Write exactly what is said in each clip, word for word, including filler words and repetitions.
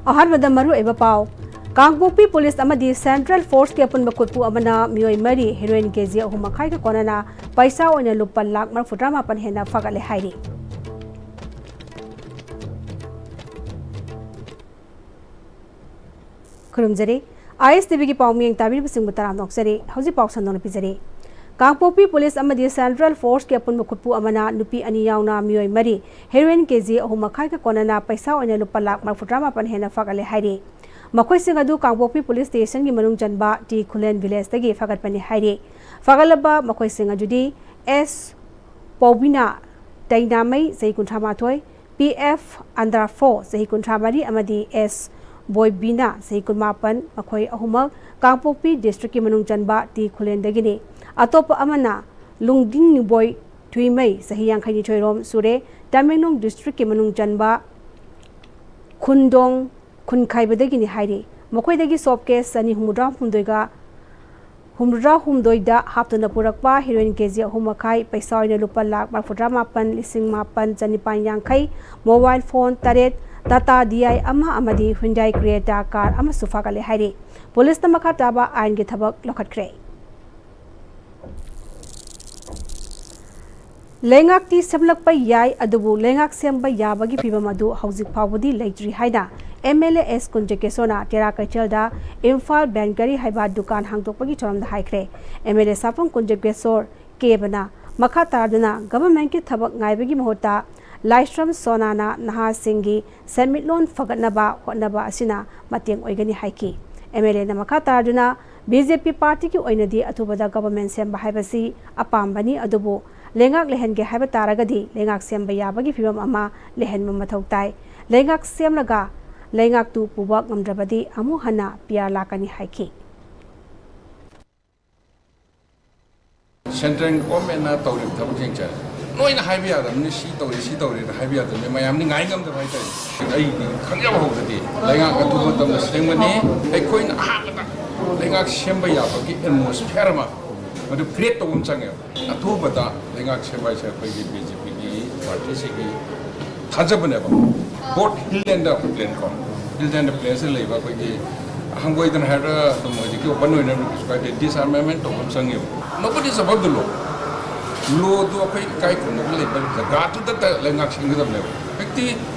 ꯑꯍꯥꯟꯕꯗ ꯃꯔꯨꯑꯣꯏꯕ ꯄꯥꯎ꯫ ꯀꯥꯡꯄꯣꯛꯄꯤ ꯄꯨꯂꯤꯁ ꯑꯃꯗꯤ ꯁꯦꯟꯇ꯭ꯔꯦꯜ ꯐꯣꯔꯁꯀꯤ ꯑꯄꯨꯟꯕ ꯈꯨꯠꯄꯨ ꯑꯃꯅ ꯃꯤꯑꯣꯏ ꯃꯔꯤ ꯍꯦꯔꯣꯏꯟ ꯀꯦꯖꯤ ꯑꯍꯨꯝ ꯃꯈꯥꯏꯒ ꯀꯣꯟꯅꯅ ꯄꯩꯁꯥ ꯑꯣꯏꯅ ꯂꯨꯄꯥ ꯂꯥꯈ ꯃꯔꯤꯐꯨꯇꯔꯥ ꯃꯥꯄꯟ ꯍꯦꯟꯅ ꯐꯥꯒꯠꯂꯦ ꯍꯥꯏꯔꯤ꯫ ꯈꯨꯔꯨꯝꯖꯔꯤ꯫ ꯑꯥꯏ ꯑꯦꯁ ꯇꯤ ꯚꯤꯒꯤ ꯄꯥꯎ ꯃꯤꯠꯌꯦꯡ ꯇꯥꯕꯤꯔꯤꯕꯁꯤꯡꯕꯨ ꯇꯔꯥꯝꯅ ꯑꯣꯛꯆꯔꯤ꯫ ꯍꯧꯖꯤꯛ ꯄꯥꯎ ꯁꯟꯗꯣꯛꯅ ꯄꯤꯖꯔꯤ꯫ ꯀꯥꯡꯄꯣꯛꯄꯤ ꯄꯨꯂꯤꯁ ꯑꯃꯗꯤ ꯁꯦꯟꯇ꯭ꯔꯦꯜ ꯐꯣꯔꯁꯀꯤ ꯑꯄꯨꯟꯕ ꯈꯨꯠꯄꯨ ꯑꯃꯅ ꯅꯨꯄꯤ ꯑꯅꯤ ꯌꯥꯎꯅ ꯃꯤꯑꯣꯏ ꯃꯔꯤ ꯍꯦꯔꯣꯏꯟ ꯀꯦꯖꯤ ꯑꯍꯨꯝ ꯃꯈꯥꯏꯒ ꯀꯣꯟꯅꯅ ꯄꯩꯁꯥ ꯑꯣꯏꯅ ꯂꯨꯄꯥ ꯂꯥꯈ ꯃꯔꯤꯐꯨꯇꯔꯥ ꯃꯥꯄꯟ ꯍꯦꯟꯅ ꯐꯥꯒꯠꯂꯦ ꯍꯥꯏꯔꯤ꯫ ꯃꯈꯣꯏꯁꯤꯡ ꯑꯗꯨ ꯀꯥꯡꯄꯣꯛꯄꯤ ꯄꯨꯂꯤꯁ ꯁ꯭ꯇꯦꯁꯟꯒꯤ ꯃꯅꯨꯡ ꯆꯟꯕ ꯇꯤ ꯈꯨꯂꯦꯟ ꯚꯤꯂꯦꯖꯇꯒꯤ ꯐꯥꯒꯠꯄꯅꯤ ꯍꯥꯏꯔꯤ꯫ ꯐꯥꯒꯠꯂꯕ ꯃꯈꯣꯏꯁꯤꯡ ꯑꯗꯨꯗꯤ ꯑꯦꯁ ꯄꯧꯕꯤꯅꯥ ꯇꯩꯅꯥꯃꯩ, ꯆꯍꯤ ꯀꯨꯟꯊ꯭ꯔꯥ ꯃꯥꯊꯣꯏ, ꯄꯤ ꯑꯦꯐ ꯑꯟꯗ꯭ꯔꯥꯐꯣ, ꯆꯍꯤ ꯀꯨꯟꯊ꯭ꯔꯥ ꯃꯔꯤ, ꯑꯃꯗꯤ ꯑꯦꯁ ꯕꯣꯏꯕꯤꯅꯥ, ꯆꯍꯤ ꯀꯨꯟꯃꯥꯄꯟ, ꯃꯈꯣꯏ ꯑꯍꯨꯝꯃꯛ ꯀꯥꯡꯄꯣꯛꯄꯤ ꯗꯤꯁꯇ꯭ꯔꯤꯛꯀꯤ ꯃꯅꯨꯡ ꯆꯟꯕ ꯇꯤ ꯈꯨꯂꯦꯟꯗꯒꯤꯅꯤ꯫ ꯑꯇꯣꯞꯄ ꯑꯃꯅ ꯂꯨꯡꯗꯤꯡꯅꯤꯕꯣꯏ ꯊꯨꯏꯃꯩ, ꯆꯍꯤ ꯌꯥꯡꯈꯩꯅꯤꯊꯣꯏ ꯔꯣꯝ ꯁꯨꯔꯦ, ꯇꯃꯦꯡꯂꯣꯡ ꯗꯤꯁꯇ꯭ꯔꯤꯛꯀꯤ ꯃꯅꯨꯡ ꯆꯟꯕ ꯈꯨꯟꯗꯣꯡ ꯈꯨꯟꯈꯥꯏꯕꯗꯒꯤꯅꯤ ꯍꯥꯏꯔꯤ꯫ ꯃꯈꯣꯏꯗꯒꯤ ꯁꯣꯞ ꯀꯦꯁ ꯆꯅꯤ ꯍꯨꯝꯐꯨꯇꯔꯥ ꯍꯨꯝꯗꯣꯏꯒ ꯍꯨꯝꯐꯨꯇꯔꯥ ꯍꯨꯝꯗꯣꯏꯗ ꯍꯥꯞꯇꯨꯅ ꯄꯨꯔꯛꯄ ꯍꯦꯔꯣꯏꯟ ꯀꯦꯖꯤ ꯑꯍꯨꯝ ꯃꯈꯥꯏ, ꯄꯩꯁꯥ ꯑꯣꯏꯅ ꯂꯨꯄꯥ ꯂꯥꯈ ꯃꯔꯤꯐꯨꯇꯔꯥ ꯃꯥꯄꯟ, ꯂꯤꯁꯤꯡ ꯃꯥꯄꯟ ꯆꯅꯤꯄꯥꯟ ꯌꯥꯡꯈꯩ, ꯃꯣꯕꯥꯏꯜ ꯐꯣꯟ ꯇꯔꯦꯠ, ꯇꯥꯇꯥ ꯗꯤ ꯑꯥꯏ ꯑꯃ ꯑꯃꯗꯤ ꯍ꯭ꯌꯨꯟꯗꯥꯏ ꯀ꯭ꯔꯦꯇꯥ ꯀꯥꯔ ꯑꯃꯁꯨ ꯐꯥꯒꯠꯂꯦ ꯍꯥꯏꯔꯤ꯫ ꯄꯨꯂꯤꯁꯅ ꯃꯈꯥ ꯇꯥꯕ ꯑꯥꯏꯟꯒꯤ ꯊꯕꯛ ꯂꯧꯈꯠꯈ꯭ꯔꯦ꯫ ꯂꯩꯉꯥꯛꯇꯤ ꯁꯦꯝꯂꯛꯄ ꯌꯥꯏ, ꯑꯗꯨꯕꯨ ꯂꯩꯉꯥꯛ ꯁꯦꯝꯕ ꯌꯥꯕꯒꯤ ꯐꯤꯕꯝ ꯑꯗꯨ ꯍꯧꯖꯤꯛ ꯐꯥꯎꯕꯗꯤ ꯂꯩꯇ꯭ꯔꯤ ꯍꯥꯏꯅ ꯑꯦꯝ ꯑꯦꯜ ꯑꯦ ꯑꯦꯁ ꯀꯨꯟꯖꯀꯦꯁꯣꯔꯅ ꯇꯦꯔꯥ ꯀꯩꯊꯦꯜꯗ ꯏꯝꯐꯥꯜ ꯕꯦꯟꯀꯔꯤ ꯍꯥꯏꯕ ꯗꯨꯀꯥꯟ ꯍꯥꯡꯗꯣꯛꯄꯒꯤ ꯊꯧꯔꯝꯗ ꯍꯥꯏꯈ꯭ꯔꯦ꯫ ꯑꯦꯝ ꯑꯦꯜ ꯑꯦ ꯁꯥꯐꯝ ꯀꯨꯟꯖꯀꯦꯁꯣꯔ ꯀꯦꯕꯅ ꯃꯈꯥ ꯇꯥꯗꯨꯅ ꯒꯚꯔꯟꯃꯦꯟꯠꯀꯤ ꯊꯕꯛ ꯉꯥꯏꯕꯒꯤ ꯃꯍꯨꯠꯇ ꯂꯥꯏꯁ꯭ꯔꯝ ꯁꯣꯅꯥꯅ ꯅꯍꯥꯁꯤꯡꯒꯤ ꯁꯦꯟꯃꯤꯠꯂꯣꯟ ꯐꯒꯠꯅꯕ ꯍꯣꯠꯅꯕ ꯑꯁꯤꯅ ꯃꯇꯦꯡ ꯑꯣꯏꯒꯅꯤ ꯍꯥꯏꯈꯤ꯫ ꯑꯦꯝ ꯑꯦꯜ ꯑꯦꯅ ꯃꯈꯥ ꯇꯥꯗꯨꯅ ꯕꯤ ꯖꯦ ꯄꯤ ꯄꯥꯔꯇꯤꯒꯤ ꯑꯣꯏꯅꯗꯤ ꯑꯊꯨꯕꯗ ꯒꯚꯔꯟꯃꯦꯟꯠ ꯁꯦꯝꯕ ꯍꯥꯏꯕꯁꯤ ꯑꯄꯥꯝꯕꯅꯤ, ꯑꯗꯨꯕꯨ ꯂꯩꯉꯥꯛ ꯂꯩꯍꯟꯒꯦ ꯍꯥꯏꯕ ꯇꯥꯔꯒꯗꯤ ꯂꯩꯉꯥꯛ ꯁꯦꯝꯕ ꯌꯥꯕꯒꯤ ꯐꯤꯕꯝ ꯑꯃ ꯂꯩꯍꯟꯕ ꯃꯊꯧ ꯇꯥꯏ꯫ ꯂꯩꯉꯥꯛ ꯁꯦꯝꯂꯒ ꯂꯩꯉꯥꯛꯇꯨ ꯄꯨꯕ ꯉꯝꯗ꯭ꯔꯕꯗꯤ ꯑꯃꯨꯛ ꯍꯟꯅ ꯄꯤ ꯑꯥꯔ ꯂꯥꯛꯀꯅꯤ ꯍꯥꯏꯈꯤ꯫ ꯁꯦꯟꯇ꯭ꯔꯦꯜ ꯒꯣꯔꯃꯦꯟꯅ ꯇꯧꯔꯤꯕ ꯊꯕꯛꯁꯤꯡꯁꯦ ꯂꯣꯏꯅ ꯍꯥꯏꯕ ꯌꯥꯗꯕꯅꯤ, ꯁꯤ ꯇꯧꯔꯤ, ꯁꯤ ꯇꯧꯔꯤꯅ ꯍꯥꯏꯕ ꯌꯥꯗꯕꯅꯤ, ꯃꯌꯥꯝꯅꯤ ꯉꯥꯏ ꯉꯝꯗꯕ ꯍꯥꯏꯇꯥꯔꯦ꯫ ꯑꯩꯒꯤ ꯈꯪꯖꯕ ꯍꯧꯕꯗꯗꯤ ꯂꯩꯉꯥꯛ ꯑꯊꯨꯕ ꯃꯇꯝꯗ ꯁꯦꯝꯒꯅꯤ꯫ ꯑꯩꯈꯣꯏꯅ ꯑꯍꯥꯟꯕꯗ ꯂꯩꯉꯥꯛ ꯁꯦꯝꯕ ꯌꯥꯕꯒꯤ ꯑꯦꯠꯃꯣꯁꯐꯤꯌꯔ ꯑꯃ ꯃꯗꯨ ꯀ꯭ꯔꯤꯌꯦꯠ ꯇꯧꯕ ꯑꯃ ꯆꯪꯉꯦꯕ꯫ ꯑꯊꯨꯕꯗ ꯂꯩꯉꯥꯛ ꯁꯦꯝꯕ ꯍꯥꯏꯁꯦ ꯑꯩꯈꯣꯏꯒꯤ ꯕꯤ ꯖꯦ ꯄꯤꯒꯤ ꯄꯥꯔꯇꯤꯁꯤꯒꯤ ꯊꯥꯖꯕꯅꯦꯕ꯫ Both hill and the plain ꯀꯣ, hill and the plainꯁꯤꯗ ꯂꯩꯕ ꯑꯩꯈꯣꯏꯒꯤ ꯍꯪꯒꯣꯏꯗꯅ ꯍꯥꯏꯔꯒ ꯑꯗꯨꯝ ꯍꯧꯖꯤꯛꯀꯤ ꯑꯣꯄꯟ ꯑꯣꯏꯅ ꯀꯩꯁꯨ ꯀꯥꯏꯗꯦ, ꯗꯤꯁꯑꯥꯔꯃꯦꯟ ꯇꯧꯕ ꯑꯃ ꯆꯪꯉꯦꯕ꯫ Nobody is above the law꯫ ꯂꯣꯗꯨ ꯑꯩꯈꯣꯏ ꯏꯀꯥꯏ ꯈꯨꯝꯅꯕ ꯂꯩꯕ ꯖꯒꯥꯗꯨꯗꯇ ꯂꯩꯉꯥꯛ ꯁꯦꯝꯒꯗꯕꯅꯦꯕ꯫ ꯍꯧꯖꯤꯛꯇꯤ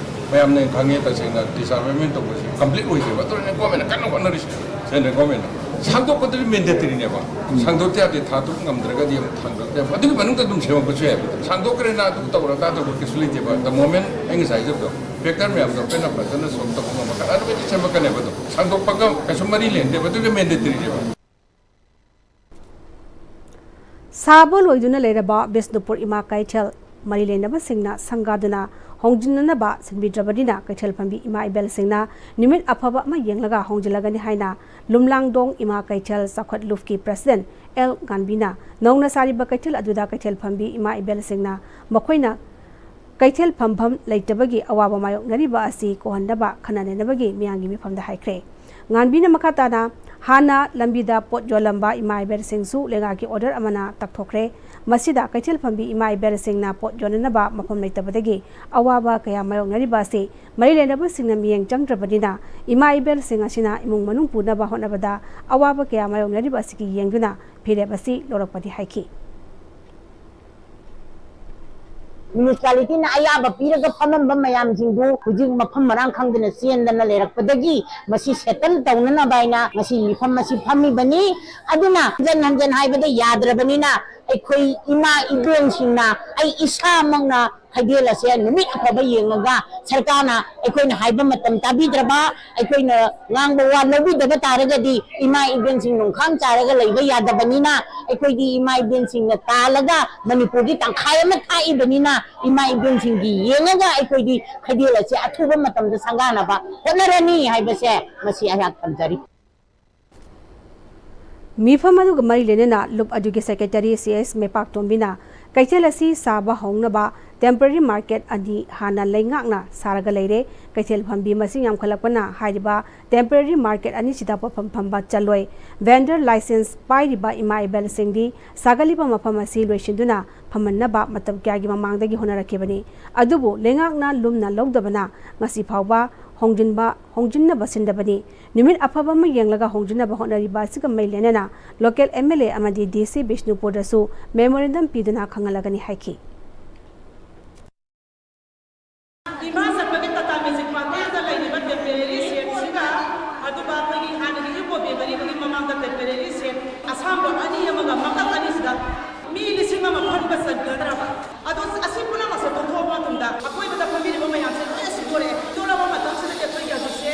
ꯃꯌꯥꯝꯅ ꯈꯪꯉꯦ, ꯇꯁꯦꯡꯅ ꯗꯤꯁꯑꯥꯔꯃꯦꯟ ꯇꯧꯕꯁꯤ ꯀꯝꯄ꯭ꯂꯤꯠ ꯑꯣꯏꯗꯦꯕ꯫ ꯑꯗꯨꯅ ꯒꯣꯔꯃꯦꯟꯅ ꯀꯟꯅ ꯍꯣꯠꯅꯔꯤꯁꯦ, ꯁꯦꯟꯇ꯭ꯔꯦꯜ ꯒꯣꯔꯃꯦꯟꯅ꯫ ꯁꯥꯡꯗꯣꯛꯄꯗꯨꯗꯤ ꯃꯦꯟꯗꯦꯇꯔꯤꯅꯦꯕ꯫ ꯁꯥꯡꯗꯣꯛꯇ ꯌꯥꯗꯦ, ꯊꯥ ꯇꯔꯨꯛ ꯉꯝꯗ꯭ꯔꯒꯗꯤ ꯑꯃꯨꯛ ꯊꯥꯡꯗꯣꯛꯇꯦ꯫ ꯑꯗꯨꯒꯤ ꯃꯅꯨꯡꯗ ꯑꯗꯨꯝ ꯁꯦꯝꯃꯛꯄꯁꯨ ꯌꯥꯏꯕ꯫ ꯁꯥꯡꯗꯣꯛꯈ꯭ꯔꯦꯅ ꯑꯗꯨ ꯇꯧꯔ ꯇꯥ ꯇꯧꯕ ꯀꯩꯁꯨ ꯂꯩꯇꯦꯕ꯫ The moment ꯑꯩ ꯉꯁꯥꯏ ꯍꯥꯏꯖꯕꯗꯣ, ꯐꯦꯛꯇꯔ ꯃꯌꯥꯝꯗꯣ ꯑꯩꯈꯣꯏꯅ ꯐꯖꯅ ꯁꯣꯜꯕ ꯇꯧꯕ ꯉꯝꯃꯀꯥꯟꯗ ꯑꯗꯨꯃꯥꯏꯅ ꯁꯦꯝꯃꯛꯀꯅꯦꯕ꯫ ꯑꯗꯣ ꯁꯥꯡꯗꯣꯛꯄꯒ ꯀꯩꯁꯨ ꯃꯔꯤ ꯂꯩꯅꯗꯦꯕ, ꯑꯗꯨꯒ ꯃꯦꯟꯗꯦꯇꯔꯤꯅꯦꯕ꯫ ꯁꯥꯕ ꯂꯣꯏꯗꯨꯅ ꯂꯩꯔꯕ ꯕꯤꯁꯅꯨꯄꯨꯔ ꯏꯃꯥ ꯀꯩꯊꯦꯜ ꯃꯔꯤ ꯂꯩꯅꯕꯁꯤꯡꯅ ꯁꯪꯒꯥꯗꯨꯅ ꯍꯣꯡꯖꯤꯟꯅꯅꯕ ꯁꯤꯟꯕꯤꯗ꯭ꯔꯕꯅꯤꯅ ꯀꯩꯊꯦꯜ ꯐꯝꯕꯤ ꯏꯃꯥ ꯏꯕꯦꯜꯁꯤꯡꯅ ꯅꯨꯃꯤꯠ ꯑꯐꯕ ꯑꯃ ꯌꯦꯡꯂꯒ ꯍꯣꯡꯖꯤꯜꯂꯒꯅꯤ ꯍꯥꯏꯅ ꯂꯨꯝꯂꯥꯡꯗꯣꯡ ꯏꯃꯥ ꯀꯩꯊꯦꯜ ꯆꯥꯎꯈꯠ ꯂꯨꯞꯀꯤ ꯄ꯭ꯔꯁꯤꯗꯦꯟ ꯑꯦꯜ ꯉꯥꯟꯕꯤꯅ ꯅꯧꯅ ꯁꯥꯔꯤꯕ ꯀꯩꯊꯦꯜ ꯑꯗꯨꯗ ꯀꯩꯊꯦꯜ ꯐꯝꯕꯤ ꯏꯃꯥ ꯏꯕꯦꯜꯁꯤꯡꯅ ꯃꯈꯣꯏꯅ ꯀꯩꯊꯦꯜ ꯐꯝꯐꯝ ꯂꯩꯇꯕꯒꯤ ꯑꯋꯥꯕ ꯃꯥꯌꯣꯛꯅꯔꯤꯕ ꯑꯁꯤ ꯀꯣꯛꯍꯟꯅꯕ ꯈꯟꯅ ꯅꯩꯅꯕꯒꯤ ꯃꯤꯌꯥꯝꯒꯤ ꯃꯤꯐꯝꯗ ꯍꯥꯏꯈ꯭ꯔꯦ꯫ ꯉꯥꯟꯕꯤꯅ ꯃꯈꯥ ꯇꯥꯅ ꯍꯥꯟꯅ ꯂꯝꯕꯤꯗ ꯄꯣꯠ ꯌꯣꯜꯂꯝꯕ ꯏꯃꯥ ꯏꯕꯦꯜꯁꯤꯡꯁꯨ ꯂꯩꯉꯥꯛꯀꯤ ꯑꯣꯔꯗꯔ ꯑꯃꯅ ꯇꯛꯊꯣꯛꯈ꯭ꯔꯦ꯫ ꯃꯁꯤꯗ ꯀꯩꯊꯦꯜ ꯐꯝꯕꯤ ꯏꯃꯥ ꯏꯕꯦꯜꯁꯤꯡꯅ ꯄꯣꯠ ꯌꯣꯟꯅꯅꯕ ꯃꯐꯝ ꯂꯩꯇꯕꯗꯒꯤ ꯑꯋꯥꯕ ꯀꯌꯥ ꯃꯥꯌꯣꯛꯅꯔꯤꯕ ꯑꯁꯤ ꯃꯔꯤ ꯂꯩꯅꯕꯁꯤꯡꯅ ꯃꯤꯠꯌꯦꯡ ꯆꯪꯗ꯭ꯔꯕꯅꯤꯅ ꯏꯃꯥ ꯏꯕꯦꯜꯁꯤꯡ ꯑꯁꯤꯅ ꯏꯃꯨꯡ ꯃꯅꯨꯡ ꯄꯨꯅꯕ ꯍꯣꯠꯅꯕꯗ ꯑꯋꯥꯕ ꯀꯌꯥ ꯃꯥꯌꯣꯛꯅꯔꯤꯕ ꯑꯁꯤꯒꯤ ꯌꯦꯡꯗꯨꯅ ꯐꯤꯔꯦꯞ ꯑꯁꯤ ꯂꯧꯔꯛꯄꯅꯤ ꯍꯥꯏꯈꯤ꯫ ꯃ꯭ꯌꯨꯅꯤꯁꯤꯄꯥꯂꯤꯇꯤꯅ ꯑꯌꯥꯕ ꯄꯤꯔꯒ ꯐꯝꯃꯝꯕ ꯃꯌꯥꯝꯁꯤꯡꯗꯨ ꯍꯧꯖꯤꯛ ꯃꯐꯝ ꯃꯔꯥꯡ ꯈꯪꯗꯅ ꯆꯦꯟꯗꯅ ꯂꯩꯔꯛꯄꯗꯒꯤ ꯃꯁꯤ ꯁꯦꯇꯜ ꯇꯧꯅꯅꯕ ꯍꯥꯏꯅ ꯉꯁꯤ ꯃꯤꯐꯝ ꯑꯁꯤ ꯐꯝꯃꯤꯕꯅꯤ꯫ ꯑꯗꯨꯅ ꯍꯟꯖꯟ ꯍꯟꯖꯟ ꯍꯥꯏꯕꯗ ꯌꯥꯗ꯭ꯔꯕꯅꯤꯅ ꯑꯩꯈꯣꯏ ꯏꯃꯥ ꯏꯕꯦꯟꯁꯤꯡꯅ ꯑꯩ ꯏꯁꯥꯃꯛꯅ ꯈꯩꯗꯦꯜ ꯑꯁꯦ ꯅꯨꯃꯤꯠ ꯑꯐꯕ ꯌꯦꯡꯉꯒ ꯁꯔꯀꯥꯔꯅ ꯑꯩꯈꯣꯏꯅ ꯍꯥꯏꯕ ꯃꯇꯝ ꯇꯥꯕꯤꯗ꯭ꯔꯕ, ꯑꯩꯈꯣꯏꯅ ꯉꯥꯡꯕ ꯋꯥ ꯂꯧꯕꯤꯗꯕ ꯇꯥꯔꯒꯗꯤ ꯏꯃꯥ ꯏꯕꯦꯟꯁꯤꯡ ꯅꯣꯡꯈꯥꯡ ꯆꯥꯏꯔꯒ ꯂꯩꯕ ꯌꯥꯗꯕꯅꯤꯅ ꯑꯩꯈꯣꯏꯗꯤ ꯏꯃꯥ ꯏꯕꯦꯟꯁꯤꯡꯅ ꯇꯥꯜꯂꯒ ꯃꯅꯤꯄꯨꯔꯒꯤ ꯇꯪꯈꯥꯏ ꯑꯃ ꯊꯥꯛꯏꯕꯅꯤꯅ ꯏꯃꯥ ꯏꯕꯦꯟꯁꯤꯡꯒꯤ ꯌꯦꯡꯉꯒ ꯑꯩꯈꯣꯏꯗꯤ ꯈꯩꯗꯦꯜ ꯑꯁꯦ ꯑꯊꯨꯕ ꯃꯇꯝꯗ ꯁꯪꯒꯥꯅꯕ ꯍꯣꯠꯅꯔꯅꯤ ꯍꯥꯏꯕꯁꯦ ꯃꯁꯤ ꯑꯩꯍꯥꯛ ꯊꯝꯖꯔꯤ꯫ ꯃꯤꯐꯝ ꯑꯗꯨꯒ ꯃꯔꯤ ꯂꯩꯅꯅ ꯂꯨꯞ ꯑꯗꯨꯒꯤ ꯁꯦꯀ꯭ꯔꯦꯇꯔꯤ ꯁꯤ ꯑꯦꯁ ꯃꯩꯄꯥꯛꯇꯣꯝꯕꯤꯅ ꯀꯩꯊꯦꯜ ꯑꯁꯤ ꯁꯥꯕ ꯍꯧꯅꯕ temporary market ꯑꯅꯤ ꯍꯥꯟꯅ ꯂꯩꯉꯥꯛꯅ ꯁꯥꯔꯒ ꯂꯩꯔꯦ꯫ ꯀꯩꯊꯦꯜ ꯐꯝꯕꯤ ꯃꯁꯤꯡ ꯌꯥꯝꯈꯠꯂꯛꯄꯅ ꯍꯥꯏꯔꯤꯕ temporary market ꯑꯅꯤꯁꯤꯗ ꯄꯣꯠꯐꯝ ꯐꯝꯕ ꯆꯜꯂꯣꯏ꯫ Vendor license ꯄꯥꯏꯔꯤꯕ ꯏꯃꯥ ꯏꯕꯦꯜꯁꯤꯡꯗꯤ ꯁꯥꯒꯠꯂꯤꯕ ꯃꯐꯝ ꯑꯁꯤ ꯂꯣꯏꯁꯤꯟꯗꯨꯅ ꯐꯝꯍꯟꯅꯕ ꯃꯇꯝ ꯀꯌꯥꯒꯤ ꯃꯃꯥꯡꯗꯒꯤ ꯍꯣꯠꯅꯔꯛꯈꯤꯕꯅꯤ꯫ ꯑꯗꯨꯕꯨ ꯂꯩꯉꯥꯛꯅ ꯂꯨꯝꯅ ꯂꯧꯗꯕꯅ ꯉꯁꯤ ꯐꯥꯎꯕ ꯍꯣꯡꯖꯤꯟꯕ, ꯍꯣꯡꯖꯤꯟꯅꯕ ꯁꯤꯟꯗꯕꯅꯤ꯫ ꯅꯨꯃꯤꯠ ꯑꯐꯕ ꯑꯃ ꯌꯦꯡꯂꯒ ꯍꯣꯡꯖꯤꯟꯅꯕ ꯍꯣꯠꯅꯔꯤꯕ ꯑꯁꯤꯒ ꯃꯔꯤ ꯂꯩꯅꯅ local M L A ꯑꯃꯗꯤ D C ꯕꯤꯁꯅꯨꯄꯨꯔꯗꯁꯨ memorandum ꯄꯤꯗꯨꯅ ꯈꯪꯍꯜꯂꯒꯅꯤ ꯍꯥꯏꯈꯤ꯫ ꯏꯝꯐꯥꯜ ꯆꯠꯄꯒꯤ ꯇꯥꯇꯥ ꯃꯦꯖꯤꯛ ꯄꯥꯔꯀꯤꯡꯗ ꯂꯩꯔꯤꯕ temporary shed ꯁꯤꯒ, ꯑꯗꯨꯒ ꯑꯩꯈꯣꯏꯒꯤ ꯍꯥꯟꯅꯒꯤ ꯏꯀꯣ ꯕꯦꯀꯔꯤꯗꯨꯒꯤ ꯃꯃꯥꯡꯗ temporary shed ꯑꯁꯥꯡꯕ ꯑꯅꯤ ꯑꯃꯒ ꯃꯀꯛ ꯑꯅꯤꯁꯤꯗ ꯃꯤ ꯂꯤꯁꯤꯡ ꯑꯃ ꯐꯝꯕ ꯆꯟꯒꯗ꯭ꯔꯕ? ꯑꯗꯣ ꯑꯁꯤ ꯄꯨꯝꯅꯃꯛꯁꯦ ꯇꯣꯛꯊꯣꯛꯑꯕ ꯃꯇꯨꯡꯗ ꯑꯩꯈꯣꯏꯗ ꯐꯝꯕꯤꯔꯤꯕ ꯃꯌꯥꯝꯁꯦ ꯂꯣꯏꯅ ꯁꯤꯗꯣꯔꯛꯑꯦ꯫ ꯁꯤꯗꯣꯔꯛꯑꯕ ꯃꯇꯝꯁꯤꯗꯗꯤ ꯑꯩꯈꯣꯏꯒꯤ ꯍꯧꯖꯤꯛꯁꯦ